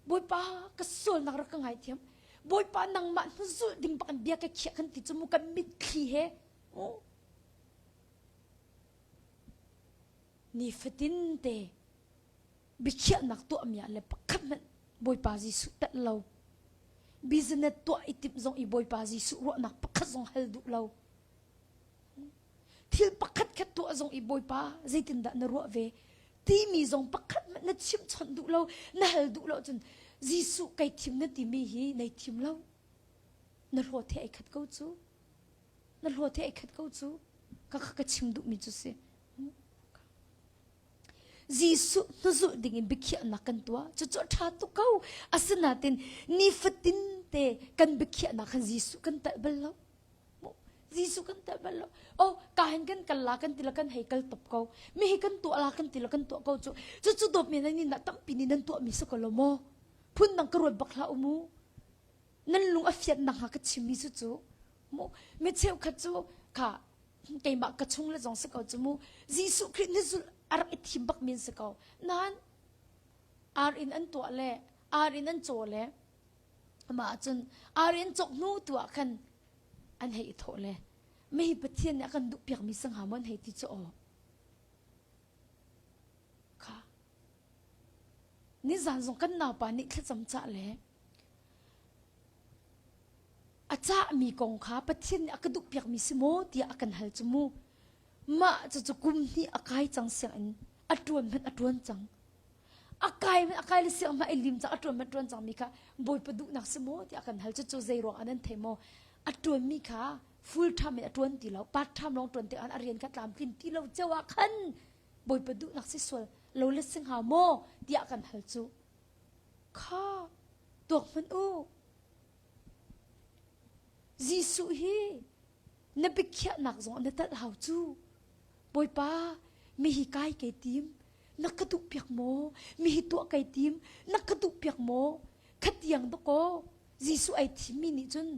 Speaker 1: Bawipa ka sualnak rak ka ngaithiam. Bawipa nangmah hnu zulh ding bak in bia ka khiah kan ti cu mu kan mitthli he. Oh. Nifatin te biakhiahnak tuahmi ah le pakhat hmanh Bawipa Jesuh telh lo. Business tuah i timh zong i Bawipa Jesuh ruahnak pakhat zong hal duh lo. Thil pakhat khat tuah zong i Bawipa zeitindah na ruah ve timi zong pakhat hmanh na chimchawnh duh lo, na hal duh lo cun Jesuh kai thim na timi hi nei thim lo. Na hlawt he ai khat ko cu. Na hlawt he ai khat ko cu. Ka ka chim duhmi cu si. Jesuh hnuzulh dingin biakhiahnak kan tuah. Cucu a ṭha tuk ko. Asinain nifatin te kan biakhiahnak khan Jesuh kan telh bal lo. Jesuh kan telh bal lo. Oh, ka hin kan kal la kan ti la kan hei kal top ko. Mi hi kan tuah la kan ti la kan tuah ko cu. Cucu dawtmi nan nih tampi nih nan tuahmi si ko lo maw? Phun dang ka ruat bak hlah u mu. Nan lung a fian nakhnga ka chimmi cu cu. Mu mi cheukhat cu kha keimah ka chung le zong si ko cu mu Jesuh Khrih nih zulh a rak i thim bak min si ko nain ar in an tuah le ar in an caw le amah cun ar in cawk hnu tu ah khan an hei i thawh le mei Pathian nih a kan duh piak mi sangha maw an hei ti cu aw kha nizan zong kan naupa nih thlacam cah le A cahmi kong kha Pathian nih a ka duhpiakmi si maw tiah a kan hal cu mu. Mah cucu kum hnih a kai cang sianginn a ṭuan hmanh a ṭuan cang. A kai hmanh a kai le siang hmanh ai lim cang a ṭuan hmanh ṭuan cangmi kha Bawipa duhnak si maw tiah a kan hal. Cucu zei ruang ah nan thei maw? A ṭuanmi kha full time in a ṭuan ti lo, part time lawng ṭuan tikah a rian kha tlamtlin ti lo cio ah khan Bawipa duhnak si sual lo le si hnga maw tiah kan hal cu. Kha tuak hmanh u. Jesuh hi na biakhiahnak zong na telh hau cu. Bawipa, mi hi kai kai tim, na ka duh piak maw? Mi hi tuah kai tim, na ka duh piak maw? Khatiang dakaw Jesuh ai thimmi nih cun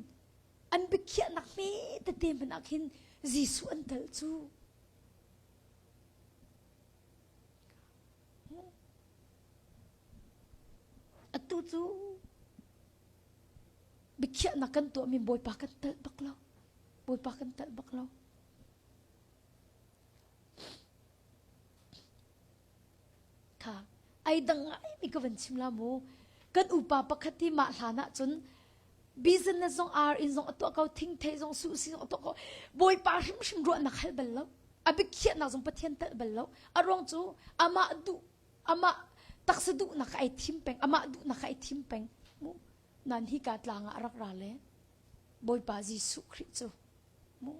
Speaker 1: an biakhiahnak hme tete hmanh ah khin Jesuh an telh cu. tu cu biakhiahnak kan tuahmi Bawipa kan telh bak lo. Bawipa kan telh bak lo. Kha ai dang ngaimi ka van chim la mu. Kan upa pakhat hi mah hlan ah cun business zong ar in zong a tuah ko thingthei zong su si zong a tuah ko Bawipa hrimhrim ruahnak hal bal lo. A biakhiahnak zong Pathian telh bal lo. A ruang cu amah duh amah taksa duhnak ai thim peng amah duhnak ai thim peng mu nan hi ka tlang ah rak ra le Bawipa Jesuh Khrih cu mu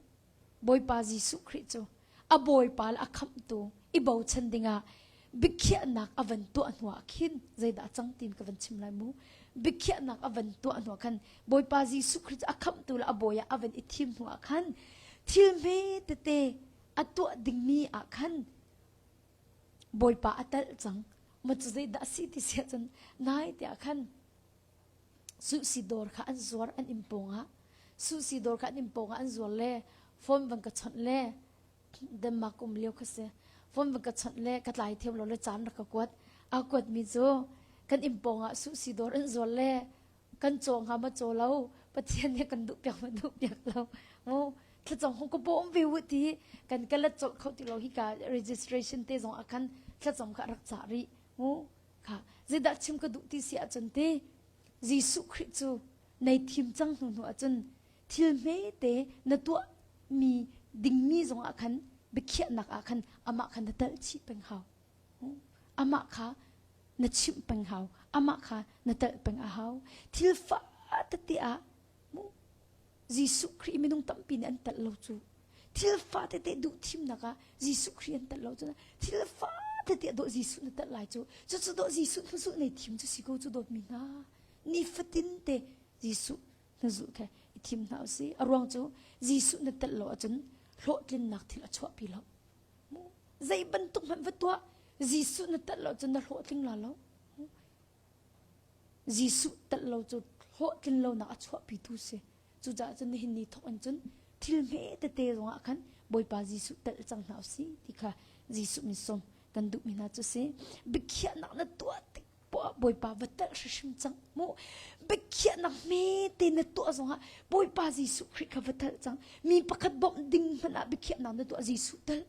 Speaker 1: Bawipa Jesuh Khrih cu a Bawipa le a khamhtu i bochan dingah biakhiahnak a van tuah hnuah khin zeidah a cang tin ka van chim lai mu biakhiahnak a van tuah hnuah khan Bawipa Jesuh Khrih cu a khamhtu le a bawi ah a van i thim hnuah khan thil hme tete a tuah dingmi ah khan Bawipa a telh cang ma cu zeidah a si ti si ahcun nai tiah khan Suhsi dawr kha an zuar an inn pawngah suhsi dawr kha an inn pawngah an zuar le phone van ka chawnh le Denmark um lio kha si phone van ka chawnh le ka tlai thiam lo le caan rak ka kuat a kuat mi cu kan inn pawngah suhsi dawr an zuar le kan caw hnga ma caw lo Pathian nih kan duh piak ma duh piak lo mu thlacam hong ka bawm ve u ti kan ka let colh kho ti lo hi ka registration te zong ah khan thlacam kha rak cah rih mu Kha zeidah chim ka duh ti si ahcun ti Jesuh Khrih cu nei thim cang hnu hnu ahcun thil hmete na tuah mi dingmi zongah khan biakhiahnak ah khan amah kha na telh chih peng hau. Amah kha na chimh peng hau. Amah kha na telh peng a hau. Thil fa tete ah Jesuh Khrih minung tampi nih an telh lo cu. Thil fa tete duh thimnak ah Jesuh Khrih an telh lo cu. Thil fa tete dawh Jesuh na telh lai cu. Cucu dawh Jesuh hnuzulh nei thim cu si ko cu dawtmi hna. Nifatin te Jesuh hnuzulh kha i thim hna usih. A ruang cu Jesuh na telh lo ahcun hlawhtlinnak thil a chuahpi lo. Zei bantuk hmanh va tuah Jesuh na telh lo ahcun na hlawhtling la lo. Jesuh telh lo cu hlawhtlin lonak a chuahpitu si. Cucaah cun nihin ni thawk in cun thil hme tete zongah khan Bawipa Jesuh telh cang hna usih ti kha Jesuh min sawm kan duhmi hna cu si. Biakhiahnak na tuah tik poah Bawipa va telh hrimhrim cang mu. Biakhiahnak hme te na tuah zongah Bawipa Jesuh Khrih kha va telh cang. Mi pakhat bawmh ding hmanh ah biakhiahnak na tuah Jesuh telh.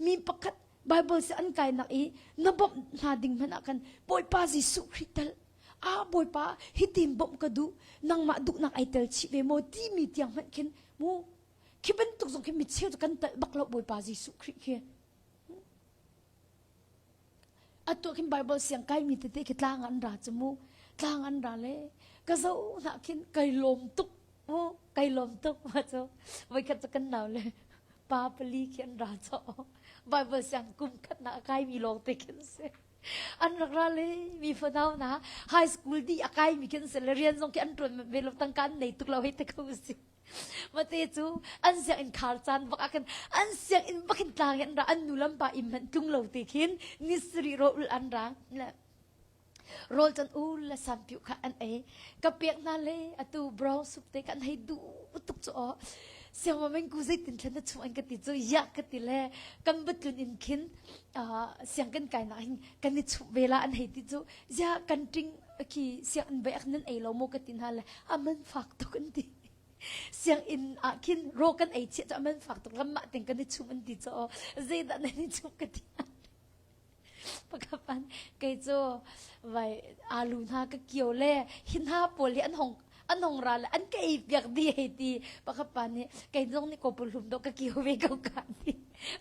Speaker 1: Mi pakhat Bible si an kainak i na bawmh hna ding hmanh ah khan Bawipa Jesuh Khrih tel ah Bawipa hitin bawmh ka duh nangmah duhnak ai tel chih ve maw timi tiang hmanh khin mu khi bantuk zong khi mi cheu cu kan telh bak lo Bawipa Jesuh Khrih khi atu khin Bible siang kaimi tete khi tlang an ra cu mu tlang an ra le ka zo hna khin kai lawm tuk mu kai lawm tuk ma cu voikhat cu kan nau le pa pali khi an ra cho Bible siang kum khat na kai mi lawng te khin si an rak ra le mi fanau na high school di a kai mi khin si le rian zong khi an tuan ve lo tangka an nei tuk lo hei te ko si Mate cu an sianginn khar caan bak ah khan an sianginn bak in tlang an ra an nu lam pa im hmanh tlung lo te khin ni sarih ro ul an ra le rawl can ul le sampiu kha an ei ka pek hna le atu brown soup te kan hei duh tuk cu aw siangma meng ku zeitin thlen na chung an ka ti cu ya ka ti le kan batlun in khin siang kan kai nak hin kan i chuh ve la an hei ti cu zia kan ting khi sianginn vai ak nan ei lo maw ka ti hna le a man fak tuk an ti sianginn ah khin ro kan ei chiah cu a man fak tuk ram mah ting kan i chum an ti cu zeidah nan i chum ka ti Pakapan kei cu vai alu hna ka kio le hi hna pawl hi an hong an hong ra le an ka ei piak di hei ti pakhat pa nih kei zong nih kawpulhum do ka kio ve ko ka ti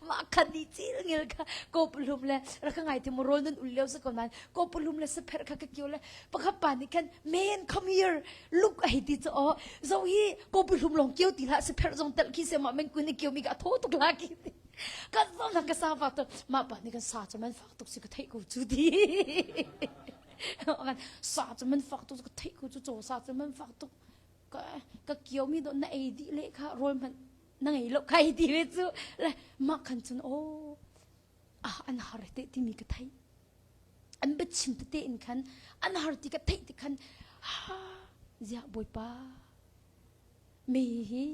Speaker 1: mah khan ni cil ngil kha kawpulhum le rak ka ngai thi mu rawl nun ul lio sa ko nain kawpulhum le sapherh kha ka kio le pakhat pa nih khan man come here look a hei ti cu aw zo hi kawpulhum lawng kio ti hlah sapherh zong telh khi se mah men kun i kio mi ka tho tuk la ki ti kan zong nang ka sa fak tuk mah pa nih kan sa cu man fak tuk si ka theih ko cu ti sa cu man fak tuk ka theih ko cu caw sa cu man fak tuk ka ka kio mi do na ei dih le kha rawl hmanh na ngei lo kai ti ve cu le mah khan cun aw ah an har te timi ka thei an biachim tete in khan an har ti ka theih ti khan ha ziah bawipa me hi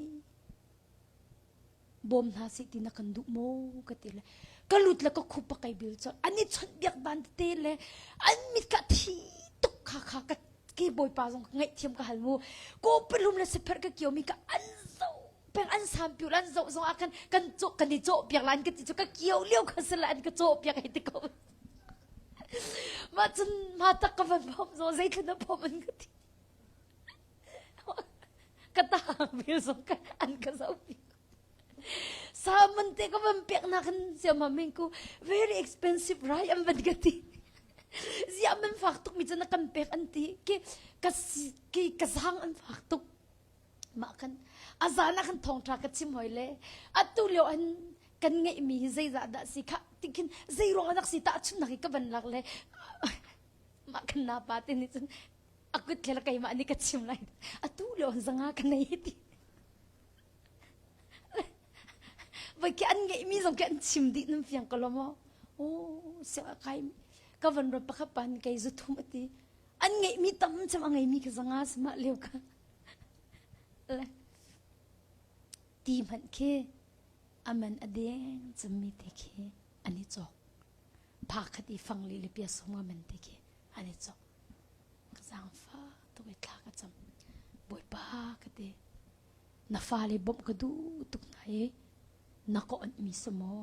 Speaker 1: bawm hna seh ti na kan duh maw ka ti le. Ka lut le ka khup a kai bil colh. An i chawnhbiak dan tete le an mit ka thi tuk kha kha ka ke bawipa zong ka ngaihthiam ka hal mu. Ko palum le sepher ka kio mi ka an zoh peng an sampiul an zoh zong ah khan kan cawh kan i cawh piak la an ka ti cu ka kio lio kha sila an ka cawh piak hei ti ko. Mah cun ma tak ka van phom zo zeitlun na phom an ka ti. Ka ta bil zong ka an ka zoh pi. Salmon te ka van pek nak in siam min ku very expensive rai an van ka ti. Zia man fak tuk mi cu na kan pek an ti ki ka ki ka zang an fak tuk. Mah kan a zan ah kan thawngṭha ka chim hoi le atu lio an kan ngeihmi hi zeizah dah si kha tikhin zei ruang dak si tahchunhnak hi ka van lak le mah kan na pa te nih cun a kut thlel keimah nih ka chim lai atu lio an zanga ka nei ti voi khi an ngeihmi zong khi an chim dih nan fiang ko lo maw oh siang a kai ka van rat pakhat pan kei zu thum ati an ngeihmi tam cem a ngeimi khi zanga sama lio ka le ti hmanh khi aman a deng cemmi te khi an i cawk pha khat i fang li le pia sum nga man te khi an i cawk ka zaangfa tuk i thla ka cam bawipa ka ti na fale bawmh ka duh tuk hna i na ka onh mi si maw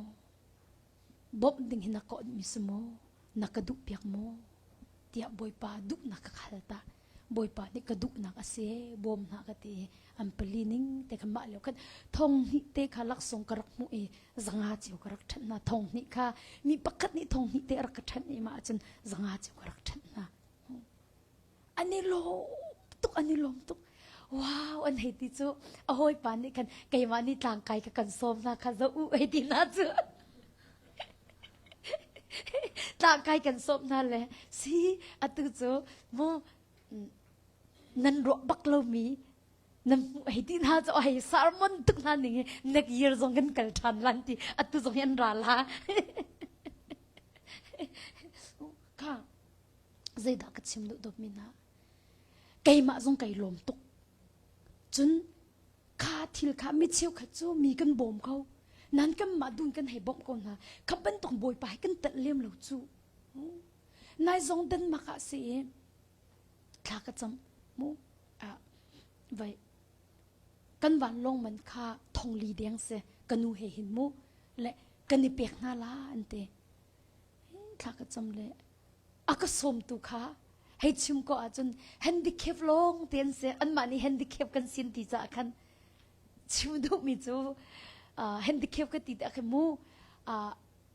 Speaker 1: bawmh ding hi na ka onh mi si maw na ka duh piak maw tiah bawipa duhnak ka hal ta bawipa nih ka duhnak a si bawm hna ka ti i an pali ning te kha mah lio khan thong hnih te kha laksawng ka rak hmuh i zanga cio ka rak ṭhanh hna thong hnih kha mi pakhat nih thong hnih te a rak ka ṭhanh i mah ahcun zanga cio ka rak ṭhanh hna an i lawm tuk an i lawm tuk wow an hei ti cu a hawipa nih khan keimah nih tlangkai ka kan sawm hna kha zoh u hei ti hna cu tlangkai kan sawm hna le si atu cu mu nan ruah bak lomi nan hmuh hei ti hna cu hei sermon tuk hna ning next year zong kan kal ṭhan lan ti atu zong hi an ra la kha zeidah ka chim duh dawtmi hna keimah zong kai lawm tuk cun kha thil kha mi cheukhat cu mi kan bawm ko nan kan mah dun kan hei bawmh ko hna kha bantuk bawipa hi kan telh lem lo cu nai zong Denmark ah si i thla ka cam mu vai kan vanlawng man kha thongli deng si ka nu he hin mu le kan i pek hna la an ti thla ka cam le a ka sawmtu kha hei chim ko ahcun handicap lawng te an si anmah nih handicap kan sin ti caah khan chim duhmi cu handicap ka ti te khin mu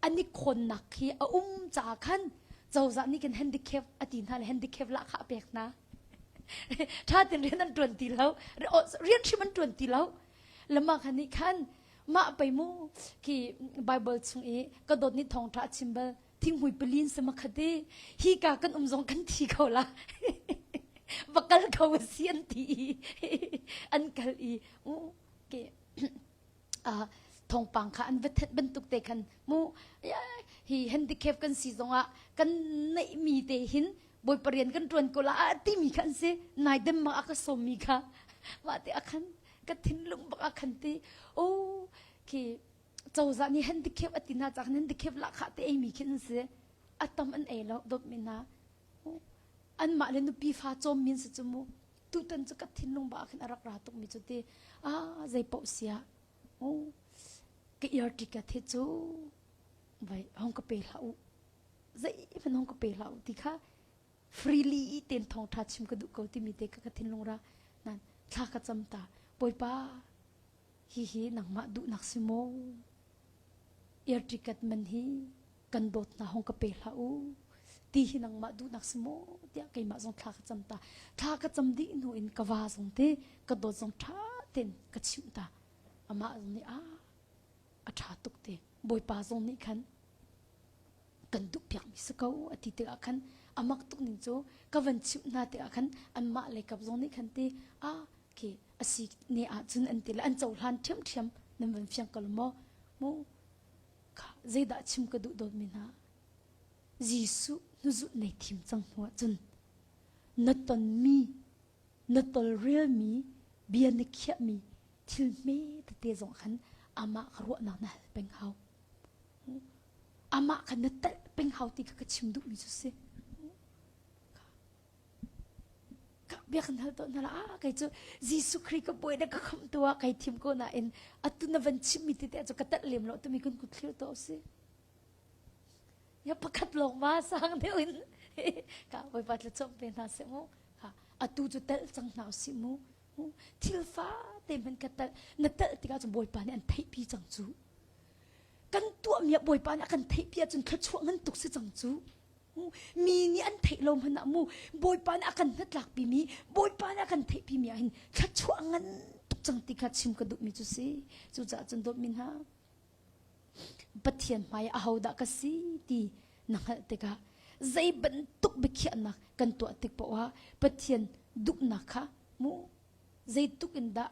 Speaker 1: an i khawnnak khi a um caah khan cozah nih kan handicap a ti hna le handicap lah kha a pek hna ṭha tein rian an ṭuan ti lo rian hrim an ṭuan ti lo lama khan nih khan mah pei mu khi Bible chung i ka dawt nih thawngṭha a chim bal thinghmui palin sama khat i hi ka kan um zong kan thi ko la va kal ko si an ti i an kal i u ke thawngpang kha an va thenh bantuk te khan mu hi handicap kan si zongah kan neihmi te hin bawipa rian kan ṭuan ko la timi kha an si nai dem ma a ka sawmmi kha mah te akhan ka thinlung bak akhan ti o khi cozah nih handicap a ti hna cak handicap lah kha te ei mi khi an si a tam an ei lo dawt mi hna anmah le nupi fa cawm min si cu mu tutan cu ka thinlung ba khin a rak ra tuk mi cu ti a zei paoh sia o ka ear ticket hi cu vai hong ka pe hlah u zei hmanh hong ka pe hlah u ti kha freely ten thawng tha chim ka duh ko timi te ka ka thinlung ra nan thla ka cam ta bawipa hihi nangmah duhnak si maw air ticket man hi kan dawt hna hong ka pe hlah u ti hi nangmah duhnak si maw tiah keimah zong thla ka cam ta thla ka cam dih hnu in ka va zong te ka dawt zong ṭha tein ka chimh ta amah zong nih a a ṭha tuk te bawipa zong nih khan kan duh piakmi si ko a ti tikah khan a mak tuk ning cu ka van chimh hna tikah khan anmah lei kap zong nih khan ti a khi a si ne ahcun an ti le an cohlan ṭhiamṭhiam nan van fiang ko maw mu kha zeidah chim ka duh dawtmi hna Jesuh hnuzulh nei thim cang hnu ahcun na tonmi na tolrelmi bia na khiahmi thil hme tete zong khan amah kha ruahnak na hal peng hau. Amah kha na telh peng hau ti kha ka chim duhmi cu si. Bia kan hal tawn hna la ah kei cu Jesuh Khrih ka bawi na ka khamh tu ah kai thim ko nain atu na van chimmi tete cu ka telh lem lo tumi kun kut thlir to si. Ya pakhat lawng ma sang deuh in ka bawipa tla chom pe hna seh mu. Ka atu cu telh cang hna usih mu. Thil fate hmanh ka telh na telh tikah cun Bawipa nih an theihpi cang cu. Kan tuahmi ah Bawipa nih a kan theihpi ahcun thluachuah ngan tuk si cang cu. Mi nih an theih lo hmanh ah mu Bawipa nih a kan hnatlakpi mi Bawipa nih a kan theihpi mi ah hin thluachuah ngan tuk cang ti kha chim ka duhmi cu si. Cucaah cun dawtmi hna Pathian hmai ah ahodah ka si ti na hngalh tikah zei bantuk biakhiahnak kan tuah tik paoh ah Pathian duhnak kha mu zeituk in dah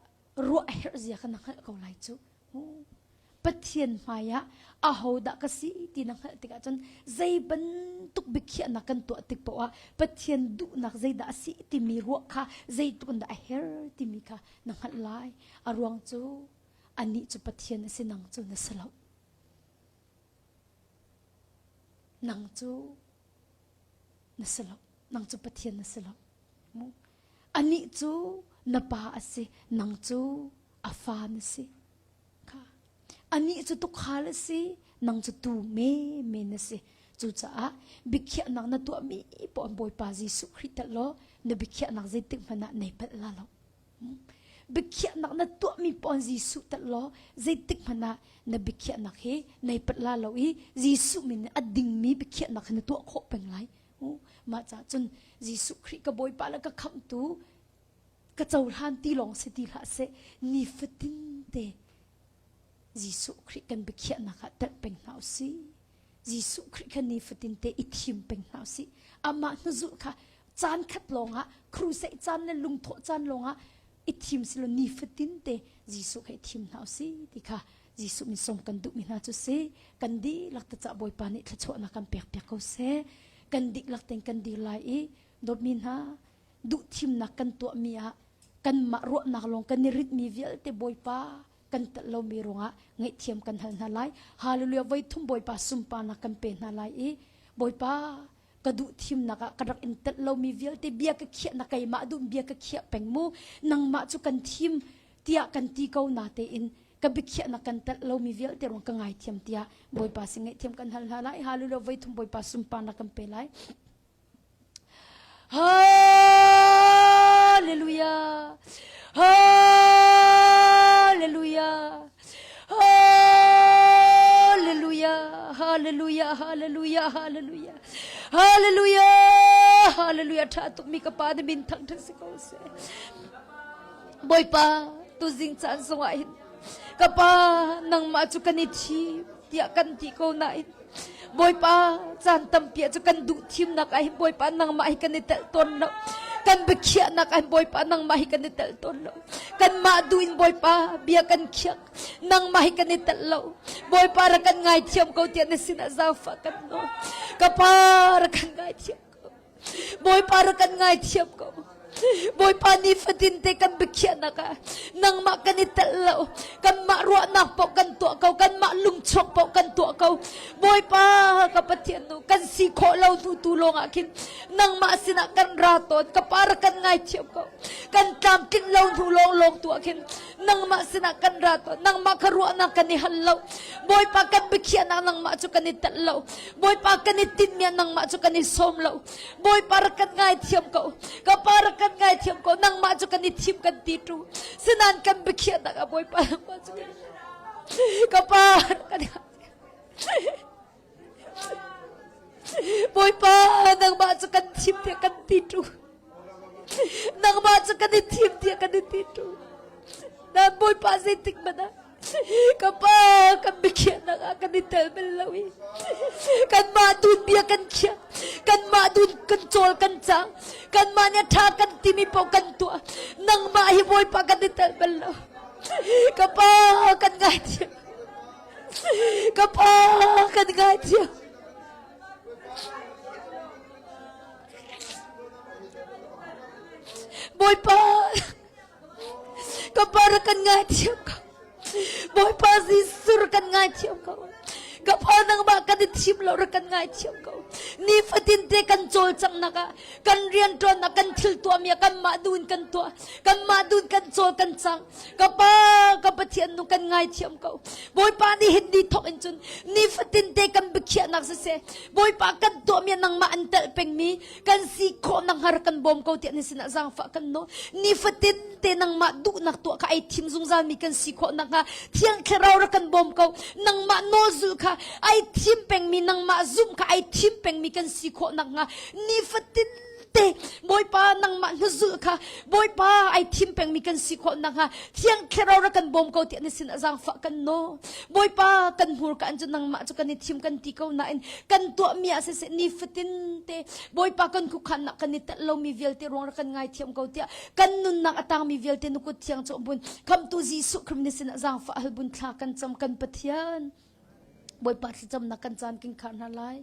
Speaker 1: ruah a herh zia kha na hngalh ko lai cu. Mu Pathian hmai ah ahodah ka si ti na hngalh tikah cun zei bantuk biakhiahnak kan tuah tik paoh ah Pathian duhnak zeidah a si timi ruah kha zeituk in dah a herh timi kha na hngalh lai. A ruang cu anih cu Pathian a si nang cu na si lo. Nang cu na si lo. Nang cu Pathian na si lo. Mu. Anih cu na pa a si, nang cu a fa na si. Kha. Anih cu tukhal a si, nang cu tu me me na si. Cucaah biakhiahnak na tuahmi poah Bawipa Jesuh Khrih tel law na biakhiahnak zeitik hmanh ah nei palh la lo. Biakhiahnak na tuahmi pawn Jesuh tel law zeitik hmanh ah na biakhiahnak hi nei pat la lo i Jesuh min in a dingmi biakhiahnak hi na tuah khawh peng lai. Mah caah cun Jesuh Khrih ka Bawipa le ka khamhtu ka cohlan ti lawng si ti hlah seh nifatin te Jesuh Khrih kan biakhiahnak ah telh peng hna usih. Jesuh Khrih kha nifatin te i thim peng hna usih. Amah hnuzulh kha caan khat lawngah crusade caan le lungthawh caan lawngah i thim silo nifatin te Jesuh kha i thim hna usih ti kha Jesuh min sawm kan duhmi hna cu si. Kan dihlak te cah Bawipa nih thluachuahnak kan pek piak ko seh. Kan dihlak tein kan dir lai i dawtmi hna duhthimnak kan tuahmi ah kanmah ruahnak lawng kan i ritmi vialte Bawipa kan telh lomi ruangah ngaihthiam kan hal hna lai. Hallelujah voi thum Bawipa sunparnak kan pe hna lai i Bawipa ka duh thimnak ah ka rak in telh lomi vialte bia ka khiah na keimah duh bia ka khiah peng mu nangmah cu kan thim tiah kan ti ko na tein ka biakhiahnak kan telh lomi vialte ruang ka ngaithiam tiah Bawipa sin ngaihthiam kan hal hna lai. Hallelujah voi thum Bawipa sunparnak kan pe lai. Hallelujah. Hallelujah. Hallelujah. Hallelujah. Hallelujah. Hallelujah. Hallelujah. Hallelujah. Tha tuk mi ka pa na min thang thang si ko seh. Bawipa tuzing caan zongah hin ka pa nangmah cu kan i thim tiah kan ti ko nain Bawipa caan tampi ah cu kan duh thimnak ah hin Bawipa nangmah hi kan i telh tawn lo kan biakhiahnak ah hin Bawipa nangmah hi kan i telh tawn lo kanmah duh in Bawipa bia kan khiak nangmah hi kan i telh lo Bawipa rak kan ngaithiam ko tiah na sinah zaangfah kan nawl ka pa rak kan ngaithiam ko Bawipa rak kan ngaithiam ko. Bawipa nifatin te kan biakhiahnak ah nangmah kan i telh lo. Kanmah ruahnak paoh kan tuah ko. Kanmah lungchuak paoh kan tuah ko. Bawipa ka Pathian nu kan si khawh lo hnu tu lawng ah khin nangmah sinah kan ra tawn. Ka pa rak kan ngaithiam ko. Kan tlamtlinh lo hnu lawng lawng tu ah khin nangmah sinah kan ra tawn. Nangmah kha ruahnak kan i hal lo. Bawipa kan biakhiahnak nangmah cu kan i telh lo. Bawipa kan i tinhmi ah nangmah cu kan i sawm lo. Bawipa rak kan ngaithiam ko. Ka pa rak kan ngaithiam ko. Nangmah cu kan i thim kan ti tu. Sinan kan biakhiahnak ah Bawipa nangmah cu kan ka pa rak kan Bawipa nangmah cu kan thim tiah kan ti tu. Nangmah cu kan i thim tiah kan i ti tu. Nan Bawipa zeitik hmanh ah ka pa kan biakhiahnak ah kan i tel bal lo i kanmah dun bia kan khiah kanmah dun kan cawl kan cang kanmah nih tha kan timi paoh kan tuah nangmah hi bawipa kan i tel bal lo ka pa kan ngaithiam ka pa kan ngaithiam Bawipa Ka pa rak kan ngaithiam ko. Bawipa Jesuh rak kan ngaithiam ko. Ka pa nangmah kan i thim lo rak kan ngaithiam ko. Nifatin te kan cawlcanghnak ah kan rianṭuannak kan thil tuahmi ah kanmah duh in kan tuah. Kanmah duh in kan cawl kan cang. Ka pa ka Pathian nu kan ngaithiam ko. Bawipa nih hin ni thawk in cun nifatin te kan biakhiahnak siseh Bawipa kan tuahmi ah nangmah an telh pengmi kan si khawhnak hnga rak kan bawm ko tiah na sinah zaangfah kan nawl. Nifatin te nangmah duhnak tuah kha ai thim zungzalmi kan si khawh nakhnga Thiang Thlarau rak kan bawm ko. Nangmah nawl zulh kha ai thim pengmi nangmah zumh kha ai thim pengmi kan si khawh nakhnga nifatin te Bawipa nangmah hnuzulh kha Bawipa ai thim pengmi kan si khawh nakhnga Thiang Thlarau rak kan bawm ko tiah na sinah zaangfah kan nawl. Bawipa kan hmurka an cu nangmah cu kan i thim kan ti ko nain kan tuahmi ah siseh nifatin te Bawipa kan khukhannak kan i telh lomi vialte ruang rak kan ngaithiam ko tiah kan nunnak a tangmi vialte na kut thiang cu bun khamtu Jesuh Khrist ni sinah zaangfah hal bun thla kan cam kan Pathian Bawipa thlacamnak kan caan king khar hna lai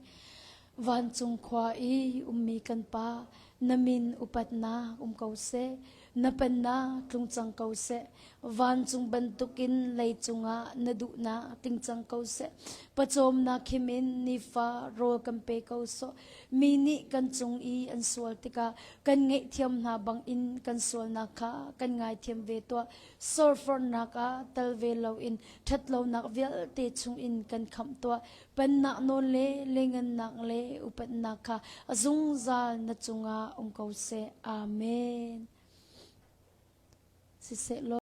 Speaker 1: vancung khua i ummi kan pa na min upatnak um ko seh na pennak tlung cang ko seh vancung bantukin leicung ah na duhnak ting cang ko seh pawcawmnak khim in nifa rawl kan pe ko sawh mi nih kan cung i an sual tikah kan ngaihthiam hna bangin kan sualnak kha kan ngaithiam ve tuah sorfornak ah tal ve loin ṭhatlonak vialte chungin kan khamh tuah pennak nawl le lengannak le upatnak kha a zungzal na cungah um ko seh amen. Siseh law.